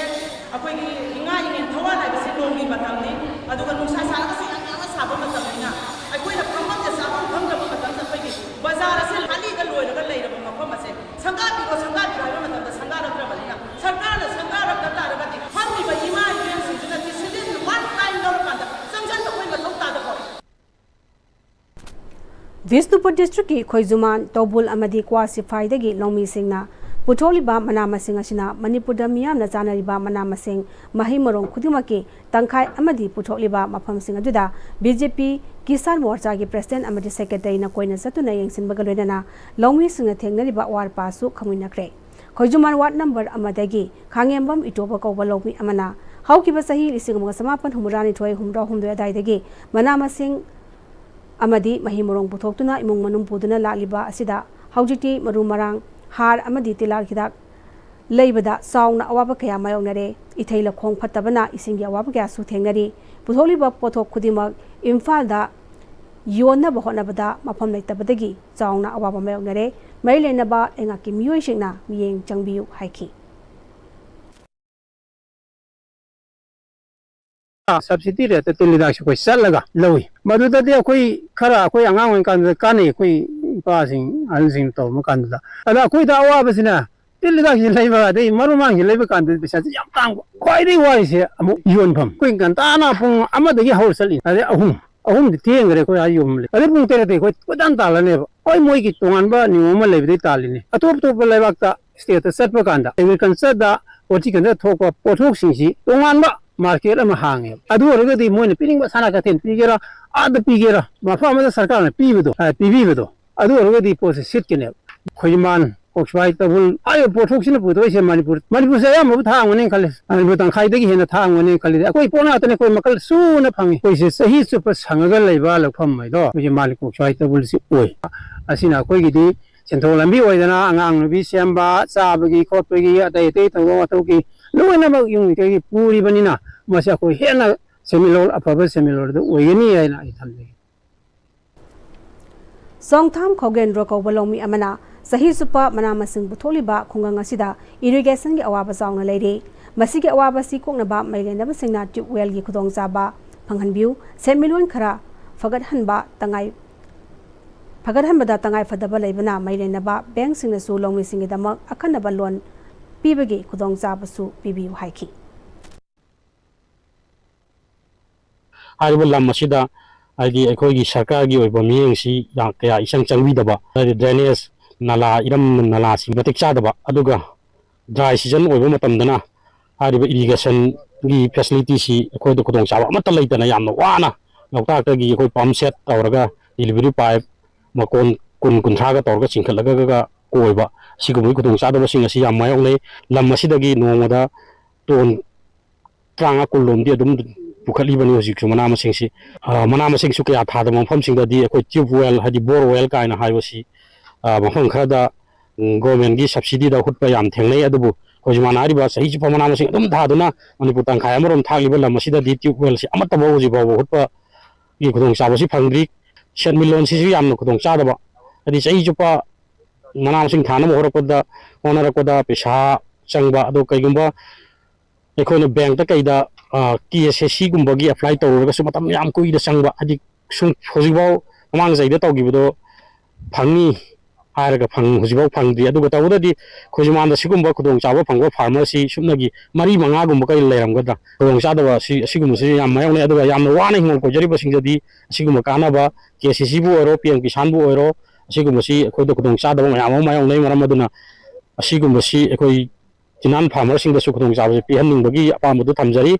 ꯑꯩꯈꯣꯏꯒꯤ ꯏꯉꯥ ꯏꯉꯦꯟ ꯊꯋꯥꯟ ꯍꯥꯏꯕꯁꯤ ꯅꯣꯡꯒꯤ ꯃꯇꯝꯅꯤ꯫ ꯑꯗꯨꯒ ꯅꯨꯡꯁꯥ ꯁꯥꯔꯒꯁꯨ ꯌꯥꯝ ꯌꯥꯝꯅ ꯁꯥꯕ ꯃꯇꯝꯅꯤꯅ ꯑꯩꯈꯣꯏꯅ ꯐꯝꯐꯝꯁꯦ ꯆꯥꯐꯝ ꯈꯪꯗꯕ ꯃꯇꯝꯗ ꯑꯩꯈꯣꯏꯒꯤ ꯕꯖꯥꯔ ꯑꯁꯦ ꯈꯥꯂꯤꯗ ꯂꯣꯏꯔꯒ ꯂꯩꯔꯕ ꯃꯐꯝ ꯑꯁꯦ ꯁꯪꯒꯥꯕꯤꯔꯣ, ꯁꯪꯒꯥꯕꯤꯔꯣ ꯍꯥꯏꯕ ꯃꯇꯝꯗ ꯁꯪꯒꯥꯔꯛꯇ꯭ꯔꯕꯅꯤꯅ ꯁꯔꯀꯥꯔꯅ ꯁꯪꯒꯥꯔꯛꯇ ꯇꯥꯔꯒꯗꯤ ꯐꯝꯃꯤꯕ ꯏꯃꯥ ꯏꯕꯦꯜꯁꯤꯡꯁꯤꯅ decision one time ꯂꯧꯔꯀꯥꯟꯗ ꯆꯪꯁꯤꯟꯕ ꯑꯩꯈꯣꯏ ꯃꯊꯧ ꯇꯥꯗꯕ꯭ꯔꯣ? ꯕꯤꯁꯅꯨꯄꯨꯔ districtꯀꯤ ꯈꯣꯏꯖꯨꯃꯥꯟ, ꯇꯧꯕꯨꯜ ꯑꯃꯗꯤ ꯀ꯭ꯋꯥ ꯁꯤꯐꯥꯏꯗꯒꯤ ꯂꯧꯃꯤꯁꯤꯡꯅ ꯄꯨꯊꯣꯛꯂꯤꯕ ꯃꯅꯥ ꯃꯁꯤꯡ ꯑꯁꯤꯅ ꯃꯅꯤꯄꯨꯔꯗ ꯃꯤꯌꯥꯝꯅ ꯆꯥꯅꯔꯤꯕ ꯃꯅꯥ ꯃꯁꯤꯡ, ꯃꯍꯩ ꯃꯔꯣꯡ ꯈꯨꯗꯤꯡꯃꯛꯀꯤ ꯇꯪꯈꯥꯏ ꯑꯃꯗꯤ ꯄꯨꯊꯣꯛꯂꯤꯕ ꯃꯐꯝꯁꯤꯡ ꯑꯗꯨꯗ B J P Kisan ꯃꯣꯔꯆꯥꯒꯤ president ꯑꯃꯗꯤ secretaryꯅ ꯀꯣꯏꯅ ꯆꯠꯇꯨꯅ ꯌꯦꯡꯁꯤꯟꯕꯒ ꯂꯣꯏꯅꯅ ꯂꯧꯃꯤꯁꯤꯡꯅ ꯊꯦꯡꯅꯔꯤꯕ ꯑꯋꯥꯠ ꯑꯄꯥꯁꯨ ꯈꯪꯃꯤꯟꯅꯈ꯭ꯔꯦ꯫ ꯈꯣꯏꯖꯨꯃꯥꯟ ward number ꯑꯃꯗꯒꯤ ꯈꯥꯉꯦꯝꯕꯝ ꯏꯇꯣꯕ ꯀꯧꯕ ꯂꯧꯃꯤ ꯑꯃꯅ ꯍꯧꯈꯤꯕ ꯆꯍꯤ ꯂꯤꯁꯤꯡ ꯑꯃꯒ ꯆꯃꯥꯄꯟ ꯍꯨꯝꯐꯨꯇꯔꯥꯅꯤꯊꯣꯏ ꯍꯨꯝꯐꯨꯇꯔꯥꯍꯨꯝꯗꯣꯏ ꯑꯗꯨꯋꯥꯏꯗꯒꯤ ꯃꯅꯥ ꯃꯁꯤꯡ ꯑꯃꯗꯤ ꯃꯍꯩ ꯃꯔꯣꯡ ꯄꯨꯊꯣꯛꯇꯨꯅ ꯏꯃꯨꯡ ꯃꯅꯨꯡ ꯄꯨꯗꯨꯅ ꯂꯥꯛꯂꯤꯕ ꯑꯁꯤꯗ ꯍꯧꯖꯤꯛꯇꯤ ꯃꯔꯨ ꯃꯔꯥꯡ, ꯍꯥꯔ ꯑꯃꯗꯤ ꯇꯤꯜꯍꯥꯠ ꯍꯤꯗꯥꯛ ꯂꯩꯕꯗ ꯆꯥꯎꯅ ꯑꯋꯥꯕ ꯀꯌꯥ ꯃꯥꯌꯣꯛꯅꯔꯦ꯫ ꯏꯊꯩ ꯂꯧꯈꯣꯡ ꯐꯠꯇꯕꯅ ꯏꯁꯤꯡꯒꯤ ꯑꯋꯥꯕ ꯀꯌꯥꯁꯨ ꯊꯦꯡꯅꯔꯤ꯫ ꯄꯨꯊꯣꯛꯂꯤꯕ ꯄꯣꯠꯊꯣꯛ ꯈꯨꯗꯤꯡꯃꯛ ꯏꯝꯐꯥꯜꯗ ꯌꯣꯟꯅꯕ ꯍꯣꯠꯅꯕꯗ ꯃꯐꯝ ꯂꯩꯇꯕꯗꯒꯤ ꯆꯥꯎꯅ ꯑꯋꯥꯕ ꯃꯥꯌꯣꯛꯅꯔꯦ꯫ ꯃꯔꯤ ꯂꯩꯅꯕ ꯂꯩꯉꯥꯛꯀꯤ ꯃꯤꯑꯣꯏꯁꯤꯡꯅ ꯃꯤꯠꯌꯦꯡ ꯆꯪꯕꯤꯌꯨ ꯍꯥꯏꯈꯤ꯫ Subsidy rateꯇ ꯇꯤꯜ ꯍꯤꯗꯥꯛꯁꯦ ꯑꯩꯈꯣꯏ ꯆꯠꯂꯒ ꯂꯧꯏ꯫ ꯃꯗꯨꯗꯗꯤ ꯑꯩꯈꯣꯏ ꯈꯔ, ꯑꯩꯈꯣꯏ ꯑꯉꯥꯡ ꯑꯣꯏꯔꯤꯀꯥꯟꯗ ꯀꯥꯟꯅꯩ, ꯑꯩꯈꯣꯏ ꯏꯄꯥꯁꯤꯡ ꯑꯍꯜꯁꯤꯡ ꯇꯧꯕ ꯀꯥꯟꯗꯨꯗ꯫ ꯑꯗ ꯑꯩꯈꯣꯏꯗ ꯑꯋꯥꯕꯁꯤꯅ ꯇꯤꯜ ꯍꯤꯗꯥꯛꯁꯤ ꯂꯩꯕ, ꯑꯗꯩ ꯃꯔꯨ ꯃꯔꯥꯡꯁꯤ ꯂꯩꯕ ꯀꯥꯟꯗꯗꯤ ꯄꯩꯁꯥꯁꯤ ꯌꯥꯝ ꯇꯥꯡꯕ꯫ ꯈ꯭ꯋꯥꯏꯗꯒꯤ ꯋꯥꯔꯤꯁꯦ ꯑꯃꯨꯛ ꯌꯣꯟꯐꯝ꯫ ꯑꯩꯈꯣꯏ ꯉꯟꯇꯥꯅ ꯄꯨꯡ ꯑꯃꯗꯒꯤ ꯍꯧꯔ ꯆꯠꯂꯤ, ꯑꯗꯩ ꯑꯍꯨꯝ꯫ ꯑꯍꯨꯝꯗꯤ ꯊꯦꯡꯈ꯭ꯔꯦ ꯑꯩꯈꯣꯏ ꯑꯥ ꯌꯣꯟꯕ꯫ ꯑꯗꯩ ꯄꯨꯡ ꯇꯔꯦꯠꯇꯩ ꯑꯩꯈꯣꯏ ꯀꯣꯏꯇꯥꯟ ꯇꯥꯜꯂꯅꯦꯕ꯫ ꯍꯣꯏ, ꯃꯣꯏꯒꯤ ꯇꯣꯉꯥꯟꯕ ꯅꯤꯌꯣꯝ ꯑꯃ ꯂꯩꯕꯗꯩ ꯇꯥꯜꯂꯤꯅꯦ꯫ ꯑꯇꯣꯞ ꯑꯇꯣꯞꯄ ꯂꯩꯕꯥꯛꯇ, stateꯇ ꯆꯠꯄ ꯀꯥꯟꯗ agricultureꯗ, horticultureꯗ ꯊꯣꯛꯄ ꯄꯣꯠꯊꯣꯛꯁꯤꯡꯁꯤ ꯇꯣꯉꯥꯟꯕ market ꯑꯃ ꯍꯥꯡꯉꯦꯕ꯫ ꯑꯗꯨ ꯑꯣꯏꯔꯒꯗꯤ ꯃꯣꯏꯅ ꯄꯤꯅꯤꯡꯕ ꯁꯅꯥ ꯀꯩꯊꯦꯜ ꯄꯤꯒꯦꯔꯥ, ꯑꯥꯗ ꯄꯤꯒꯦꯔꯥ, ꯃꯐꯝ ꯑꯃꯗ ꯁꯔꯀꯥꯔꯅ ꯄꯤꯕꯗꯣ, ꯑ, ꯄꯤꯕꯤꯕꯗꯣ, ꯑꯗꯨ ꯑꯣꯏꯔꯒꯗꯤ ꯄꯣꯠꯁꯦ ꯁꯤꯠꯀꯅꯦꯕ꯫ ꯈꯣꯏꯖꯨꯃꯥꯟ, ꯀꯣꯛꯁꯤꯕꯥꯏ, ꯇꯧꯕꯨꯜ ꯍꯥꯏꯔꯤꯕ ꯄꯣꯠꯊꯣꯛꯁꯤꯅ ꯄꯨꯊꯣꯛꯏꯁꯦ ꯃꯅꯤꯄꯨꯔ, ꯃꯅꯤꯄꯨꯔꯁꯦ ꯑꯌꯥꯝꯕꯕꯨ ꯊꯥꯔꯝꯒꯅꯤ ꯈꯜꯂꯤ꯫ ꯃꯅꯤꯄꯨꯔ ꯇꯪꯈꯥꯏꯗꯒꯤ ꯍꯦꯟꯅ ꯊꯥꯔꯝꯒꯅꯤ ꯈꯜꯂꯤ꯫ ꯑꯩꯈꯣꯏ ꯄꯣꯠ ꯉꯥꯛꯇꯅꯦ, ꯑꯩꯈꯣꯏ ꯃꯈꯜ ꯁꯨꯅ ꯐꯪꯉꯤ꯫ ꯑꯩꯈꯣꯏꯁꯦ ꯆꯍꯤ ꯆꯨꯞꯄ ꯁꯪꯉꯒ ꯂꯩꯕ ꯂꯧꯐꯝ ꯍꯥꯏꯗꯣ ꯑꯩꯈꯣꯏꯁꯦ ꯃꯥꯅꯤ ꯀꯣꯛꯁꯤꯕꯥꯏ, ꯇꯧꯕꯨꯜꯁꯤ ꯑꯣꯏ꯫ ꯑꯁꯤꯅ ꯑꯩꯈꯣꯏꯒꯤꯗꯤ ꯁꯦꯟꯊꯣꯛ ꯂꯝꯕꯤ ꯑꯣꯏꯗꯅ ꯑꯉꯥꯡ ꯅꯨꯄꯤ ꯁꯦꯝꯕ, ꯆꯥꯕꯒꯤ ꯈꯣꯠꯄꯒꯤ, ꯑꯇꯩ ꯑꯇꯩ ꯊꯧꯗꯣꯛ ꯋꯥꯊꯣꯛꯀꯤ ꯂꯣꯏꯅꯃꯛ ꯌꯨꯝ ꯀꯩꯒꯤ ꯄꯨꯔꯤꯕꯅꯤꯅ, ꯃꯁꯤ ꯑꯩꯈꯣꯏ ꯍꯦꯟꯅ ꯁꯦꯟꯃꯤꯠꯂꯣꯟ, ꯑꯐꯕ ꯁꯦꯟꯃꯤꯠꯂꯣꯟꯗ ꯑꯣꯏꯒꯅꯤ ꯍꯥꯏꯅ ꯑꯩ ꯊꯝꯖꯒꯦ꯫ ꯆꯣꯡꯊꯥꯝ ꯈꯣꯒꯦꯟꯗ꯭ꯔꯣ ꯀꯧꯕ ꯂꯧꯃꯤ ꯑꯃꯅ ꯆꯍꯤ ꯆꯨꯞꯄ ꯃꯅꯥ ꯃꯁꯤꯡ ꯄꯨꯊꯣꯛꯂꯤꯕ ꯈꯨꯡꯒꯪ ꯑꯁꯤꯗ irrigationꯒꯤ ꯑꯋꯥꯕ ꯆꯥꯎꯅ ꯂꯩꯔꯤ꯫ ꯃꯁꯤꯒꯤ ꯑꯋꯥꯕ ꯑꯁꯤ ꯀꯣꯛꯅꯕ ꯃꯩ ꯂꯩꯅꯕꯁꯤꯡꯅ tubeweldꯒꯤ ꯈꯨꯗꯣꯡꯆꯥꯕ ꯐꯪꯍꯟꯕꯤꯌꯨ, ꯁꯦꯟꯃꯤꯠꯂꯣꯟ ꯈꯔ ꯐꯒꯠꯍꯟꯕ ꯇꯉꯥꯏ ꯐꯒꯠꯍꯟꯕꯗ ꯇꯉꯥꯏꯐꯗꯕ ꯂꯩꯕꯅ ꯃꯩ ꯂꯩꯅꯕ bankꯁꯤꯡꯅꯁꯨ ꯂꯧꯃꯤꯁꯤꯡꯒꯤꯗꯃꯛ ꯑꯈꯟꯅꯕ loan ꯄꯤꯕꯒꯤ ꯈꯨꯗꯣꯡꯆꯥꯕꯁꯨ ꯄꯤꯕꯤꯌꯨ ꯍꯥꯏꯈꯤ꯫ ꯍꯥꯏꯔꯤꯕ ꯂꯝ ꯑꯁꯤꯗ ꯍꯥꯏꯗꯤ ꯑꯩꯈꯣꯏꯒꯤ ꯁꯔꯀꯥꯔꯒꯤ ꯑꯣꯏꯕ ꯃꯤꯠꯌꯦꯡꯁꯤ ꯌꯥꯝ ꯀꯌꯥ ꯏꯆꯪ ꯆꯪꯕꯤꯗꯕ, ꯍꯥꯏꯗꯤ drainage, ꯅꯂꯥ, ꯏꯔꯝ ꯅꯂꯥꯁꯤ ꯃꯇꯤꯛ ꯆꯥꯗꯕ, ꯑꯗꯨꯒ dry season ꯑꯣꯏꯕ ꯃꯇꯝꯗꯅ ꯍꯥꯏꯔꯤꯕ irrigationꯒꯤ facilityꯁꯤ ꯑꯩꯈꯣꯏꯗ ꯈꯨꯗꯣꯡꯆꯥꯕ ꯑꯃꯠꯇ ꯂꯩꯇꯅ ꯌꯥꯝꯅ ꯋꯥꯅ ꯂꯣꯛꯇꯥꯛꯇꯒꯤ ꯑꯩꯈꯣꯏ pump set ꯇꯧꯔꯒ delivery pipe ꯃꯀꯣꯟ ꯀꯨꯟ ꯀꯨꯟꯊ꯭ꯔꯥꯒ ꯇꯧꯔꯒ ꯆꯤꯡꯈꯠꯂꯒ ꯀꯣꯏꯕ, ꯁꯤꯒꯨꯝꯕꯒꯤ ꯈꯨꯗꯣꯡꯆꯥꯗꯕꯁꯤꯡ ꯑꯁꯤ ꯌꯥꯝ ꯃꯥꯌꯣꯛꯅꯩ꯫ ꯂꯝ ꯑꯁꯤꯗꯒꯤ ꯅꯣꯡꯃꯗ ton ꯇꯔꯥꯃꯉꯥ ꯀꯨꯟ ꯂꯣꯝꯗꯤ ꯑꯗꯨꯝ ꯄꯨꯈꯠꯂꯤꯕꯅꯤ ꯍꯧꯖꯤꯛꯁꯨ ꯃꯅꯥ ꯃꯁꯤꯡꯁꯤ꯫ ꯑ, ꯃꯅꯥ ꯃꯁꯤꯡꯁꯨ ꯀꯌꯥ ꯊꯥꯗꯕ ꯃꯐꯝꯁꯤꯡꯗꯗꯤ ꯑꯩꯈꯣꯏ tubewell, ꯍꯥꯏꯗꯤ borewell ꯀꯥꯏꯅ ꯍꯥꯏꯕꯁꯤ, ꯑ, ꯃꯐꯝ ꯈꯔꯗ, ꯎꯝ, governmentꯀꯤ subsidyꯗ ꯍꯨꯠꯄ ꯌꯥꯝ ꯊꯦꯡꯅꯩ꯫ ꯑꯗꯨꯕꯨ ꯍꯧꯖꯤꯛ ꯃꯥꯅ ꯍꯥꯏꯔꯤꯕ ꯆꯍꯤ ꯆꯨꯞꯄ ꯃꯅꯥ ꯃꯁꯤꯡ ꯑꯗꯨꯝ ꯊꯥꯗꯨꯅ ꯃꯅꯤꯄꯨꯔ ꯇꯪꯈꯥꯏ ꯑꯃꯔꯣꯝ ꯊꯥꯛꯂꯤꯕ ꯂꯝ ꯑꯁꯤꯗꯗꯤ tubewellꯁꯤ ꯑꯃꯠꯇꯐꯥꯎ ꯍꯧꯖꯤꯛ ꯐꯥꯎꯕ ꯍꯨꯠꯄꯒꯤ ꯈꯨꯗꯣꯡꯆꯥꯕꯁꯤ ꯐꯪꯗ꯭ꯔꯤ꯫ ꯁꯦꯟꯃꯤꯠꯂꯣꯟꯁꯤꯁꯨ ꯌꯥꯝꯅ ꯈꯨꯗꯣꯡ ꯆꯥꯗꯕ, ꯍꯥꯏꯗꯤ ꯆꯍꯤ ꯆꯨꯞꯄ ꯃꯅꯥ ꯃꯁꯤꯡ ꯊꯥꯅꯕ ꯍꯣꯠꯅꯔꯛꯄꯗ, ꯍꯣꯠꯅꯔꯛꯄꯗ ꯄꯩꯁꯥ ꯆꯪꯕ꯫ ꯑꯗꯣ ꯀꯩꯒꯨꯝꯕ ꯑꯩꯈꯣꯏꯅ bankꯇ ꯀꯩꯗ, ꯑ, KSACꯒꯨꯝꯕꯒꯤ apply ꯇꯧꯔꯨꯔꯒꯁꯨ ꯃꯇꯝ ꯌꯥꯝ ꯀꯨꯏꯅ ꯆꯪꯕ, ꯍꯥꯏꯗꯤ ꯁꯨꯝ ꯍꯧꯖꯤꯛꯐꯥꯎ ꯃꯃꯥꯡ ꯆꯍꯤꯗ ꯇꯧꯈꯤꯕꯗꯣ ꯐꯪꯅꯤ ꯍꯥꯏꯔꯒ ꯐꯪ-, ꯍꯧꯖꯤꯛꯐꯥꯎ ꯐꯪꯗ꯭ꯔꯤ꯫ ꯑꯗꯨꯒ ꯇꯧꯕꯗꯗꯤ ꯈꯨꯖꯃꯥꯟꯗ ꯁꯤꯒꯨꯝꯕ ꯈꯨꯗꯣꯡꯆꯥꯕ ꯐꯪꯕ ꯐꯥꯔꯃꯔꯁꯤ ꯁꯨꯞꯅꯒꯤ ꯃꯔꯤ ꯃꯉꯥꯒꯨꯝꯕ ꯀꯩ ꯂꯩꯔꯝꯒꯗ꯭ꯔꯥ? ꯈꯨꯗꯣꯡꯆꯥꯗꯕ ꯑꯁꯤ, ꯑꯁꯤꯒꯨꯝꯕꯁꯤ ꯌꯥꯝ ꯃꯥꯌꯣꯛꯅꯩ꯫ ꯑꯗꯨꯒ ꯌꯥꯝꯅ ꯋꯥꯅ ꯍꯤꯡꯒꯣꯜ ꯀꯣꯏꯖꯔꯤꯕꯁꯤꯡꯗꯗꯤ ꯑꯁꯤꯒꯨꯝꯕ ꯀꯥꯟꯅꯕ, ꯀꯦ ꯁꯤ ꯁꯤꯕꯨ ꯑꯣꯏꯔꯣ, ꯄꯤ ꯑꯦꯝ ꯀꯤꯁꯥꯟꯕꯨ ꯑꯣꯏꯔꯣ, ꯑꯁꯤꯒꯨꯝꯕꯁꯤ ꯑꯩꯈꯣꯏꯗ ꯈꯨꯗꯣꯡꯆꯥꯗꯕ ꯃꯌꯥꯝ ꯑꯃ ꯃꯥꯌꯣꯛꯅꯩ꯫ ꯃꯔꯝ ꯑꯗꯨꯅ ꯑꯁꯤꯒꯨꯝꯕꯁꯤ ꯑꯩꯈꯣꯏ ꯆꯤꯅꯥꯟ ꯐꯥꯔꯃꯔꯁꯤꯡꯗꯁꯨ ꯈꯨꯗꯣꯡꯆꯥꯕꯁꯤ ꯄꯤꯍꯟꯅꯤꯡꯕꯒꯤ ꯑꯄꯥꯝꯕꯗꯨ ꯊꯝꯖꯔꯤ꯫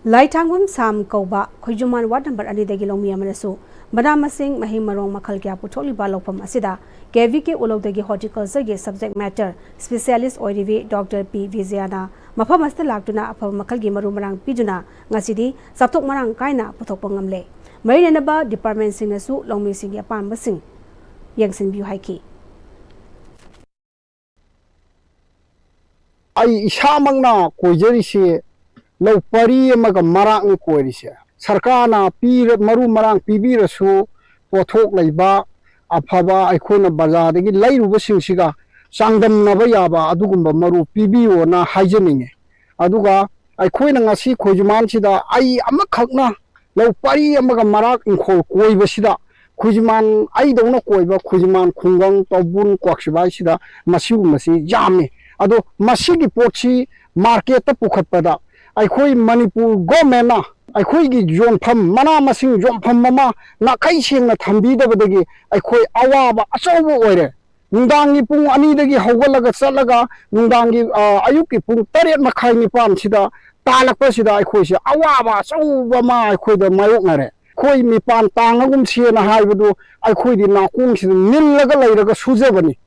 ꯂꯥꯏꯊꯥꯡꯕꯝ ꯁꯥꯝ ꯀꯧꯕ ꯈꯣꯏꯖꯨꯃꯥꯟ ꯋꯥꯔꯗ ꯅꯝꯕꯔ ꯑꯅꯤꯗꯒꯤ ꯂꯧꯃꯤ ꯑꯃꯅꯁꯨ ꯃꯅꯥ ꯃꯁꯤꯡ, ꯃꯍꯩ ꯃꯔꯣꯡ ꯃꯈꯜ ꯀꯌꯥ ꯄꯨꯊꯣꯛꯂꯤꯕ ꯂꯧꯐꯝ ꯑꯁꯤꯗ ꯀꯦ ꯚꯤ ꯀꯦ ꯎꯂꯧꯗꯒꯤ ꯍꯣꯔꯇꯤꯀꯜꯆꯔꯒꯤ ꯁꯕꯖꯦꯛ ꯃꯦꯇꯔ ꯁ꯭ꯄꯦꯁꯤꯌꯥꯂꯤꯁ ꯑꯣꯏꯔꯤꯕꯤ ꯗꯣꯛꯇꯔ ꯄꯤ ꯕꯤꯖꯌꯅ ꯃꯐꯝ ꯑꯁꯤꯗ ꯂꯥꯛꯇꯨꯅ ꯑꯐꯕ ꯃꯈꯜꯒꯤ ꯃꯔꯨ ꯃꯔꯥꯡ ꯄꯤꯗꯨꯅ ꯉꯁꯤꯗꯤ ꯆꯥꯊꯣꯛ ꯃꯔꯥꯡ ꯀꯥꯏꯅ ꯄꯨꯊꯣꯛꯄ ꯉꯝꯂꯦ꯫ ꯃꯔꯤ ꯂꯩꯅꯕ ꯗꯤꯄꯥꯔꯠꯃꯦꯟꯁꯤꯡꯅꯁꯨ ꯂꯧꯃꯤꯁꯤꯡꯒꯤ ꯑꯄꯥꯝꯕꯁꯤꯡ ꯌꯦꯡꯁꯤꯟꯕꯤꯌꯨ ꯍꯥꯏꯈꯤ꯫ ꯑꯩ ꯏꯁꯥꯃꯛꯅ ꯀꯣꯏꯖꯔꯤꯁꯤ ꯂꯧ ꯄꯔꯤ ꯑꯃꯒ ꯃꯔꯥꯛꯅꯤ ꯀꯣꯏꯔꯤꯁꯦ꯫ ꯁꯔꯀꯥꯔꯅ ꯄꯤꯔ-, ꯃꯔꯨ ꯃꯔꯥꯡ ꯄꯤꯕꯤꯔꯁꯨ, ꯄꯣꯠꯊꯣꯛ ꯂꯩꯕ, ꯑꯐꯕ, ꯑꯩꯈꯣꯏꯅ ꯕꯖꯥꯔꯗꯒꯤ ꯂꯩꯔꯨꯕꯁꯤꯡꯁꯤꯒ ꯆꯥꯡꯗꯝꯅꯕ ꯌꯥꯕ ꯑꯗꯨꯒꯨꯝꯕ ꯃꯔꯨ ꯄꯤꯕꯤꯌꯣꯅ ꯍꯥꯏꯖꯅꯤꯡꯉꯤ꯫ ꯑꯗꯨꯒ ꯑꯩꯈꯣꯏꯅ ꯉꯁꯤ ꯈꯣꯏꯖꯨꯃꯥꯟꯁꯤꯗ ꯑꯩ ꯑꯃꯈꯛꯅ ꯂꯧ ꯄꯔꯤ ꯑꯃꯒ ꯃꯔꯥꯛ ꯏꯪꯈꯣꯜ ꯀꯣꯏꯕꯁꯤꯗ, ꯈꯨꯖꯤꯃꯥꯟ, ꯑꯩꯗꯧꯅ ꯀꯣꯏꯕ ꯈꯨꯖꯤꯃꯥꯟ, ꯈꯨꯡꯒꯪ, ꯇꯧꯕꯨꯜ, ꯀ꯭ꯋꯥꯛꯁꯤꯕꯥꯏꯁꯤꯗ ꯃꯁꯤꯒꯨꯝꯕꯁꯤ ꯌꯥꯝꯃꯤ꯫ ꯑꯗꯣ ꯃꯁꯤꯒꯤ ꯄꯣꯠꯁꯤ ꯃꯥꯔꯀꯦꯠꯇ ꯄꯨꯈꯠꯄꯗ ꯑꯩꯈꯣꯏ ꯃꯅꯤꯄꯨꯔ ꯒꯣꯔꯃꯦꯟꯅ ꯑꯩꯈꯣꯏꯒꯤ ꯌꯣꯟꯐꯝ, ꯃꯅꯥ ꯃꯁꯤꯡ ꯌꯣꯟꯐꯝ ꯑꯃ ꯅꯥꯈꯩ ꯁꯦꯡꯅ ꯊꯝꯕꯤꯗꯕꯗꯒꯤ ꯑꯩꯈꯣꯏ ꯑꯋꯥꯕ ꯑꯆꯧꯕ ꯑꯣꯏꯔꯦ꯫ ꯅꯨꯡꯗꯥꯡꯒꯤ ꯄꯨꯡ ꯑꯅꯤꯗꯒꯤ ꯍꯧꯒꯠꯂꯒ ꯆꯠꯂꯒ ꯅꯨꯡꯗꯥꯡꯒꯤ, ꯑ, ꯑꯌꯨꯛꯀꯤ ꯄꯨꯡ ꯇꯔꯦꯠ ꯃꯈꯥꯏ ꯅꯤꯄꯥꯟꯁꯤꯗ ꯇꯥꯜꯂꯛꯄꯁꯤꯗ ꯑꯩꯈꯣꯏꯁꯦ ꯑꯋꯥꯕ ꯑꯆꯧꯕ ꯑꯃ ꯑꯩꯈꯣꯏꯗ ꯃꯥꯌꯣꯛꯅꯔꯦ꯫ ꯑꯩꯈꯣꯏ ꯃꯤꯄꯥꯟ ꯇꯥꯡꯉꯒꯨꯝꯁꯦꯅ ꯍꯥꯏꯕꯗꯨ ꯑꯩꯈꯣꯏꯗꯤ ꯅꯥꯀꯣꯡꯁꯤꯗ ꯅꯤꯜꯂꯒ ꯂꯩꯔꯒ ꯁꯨꯖꯕꯅꯤ꯫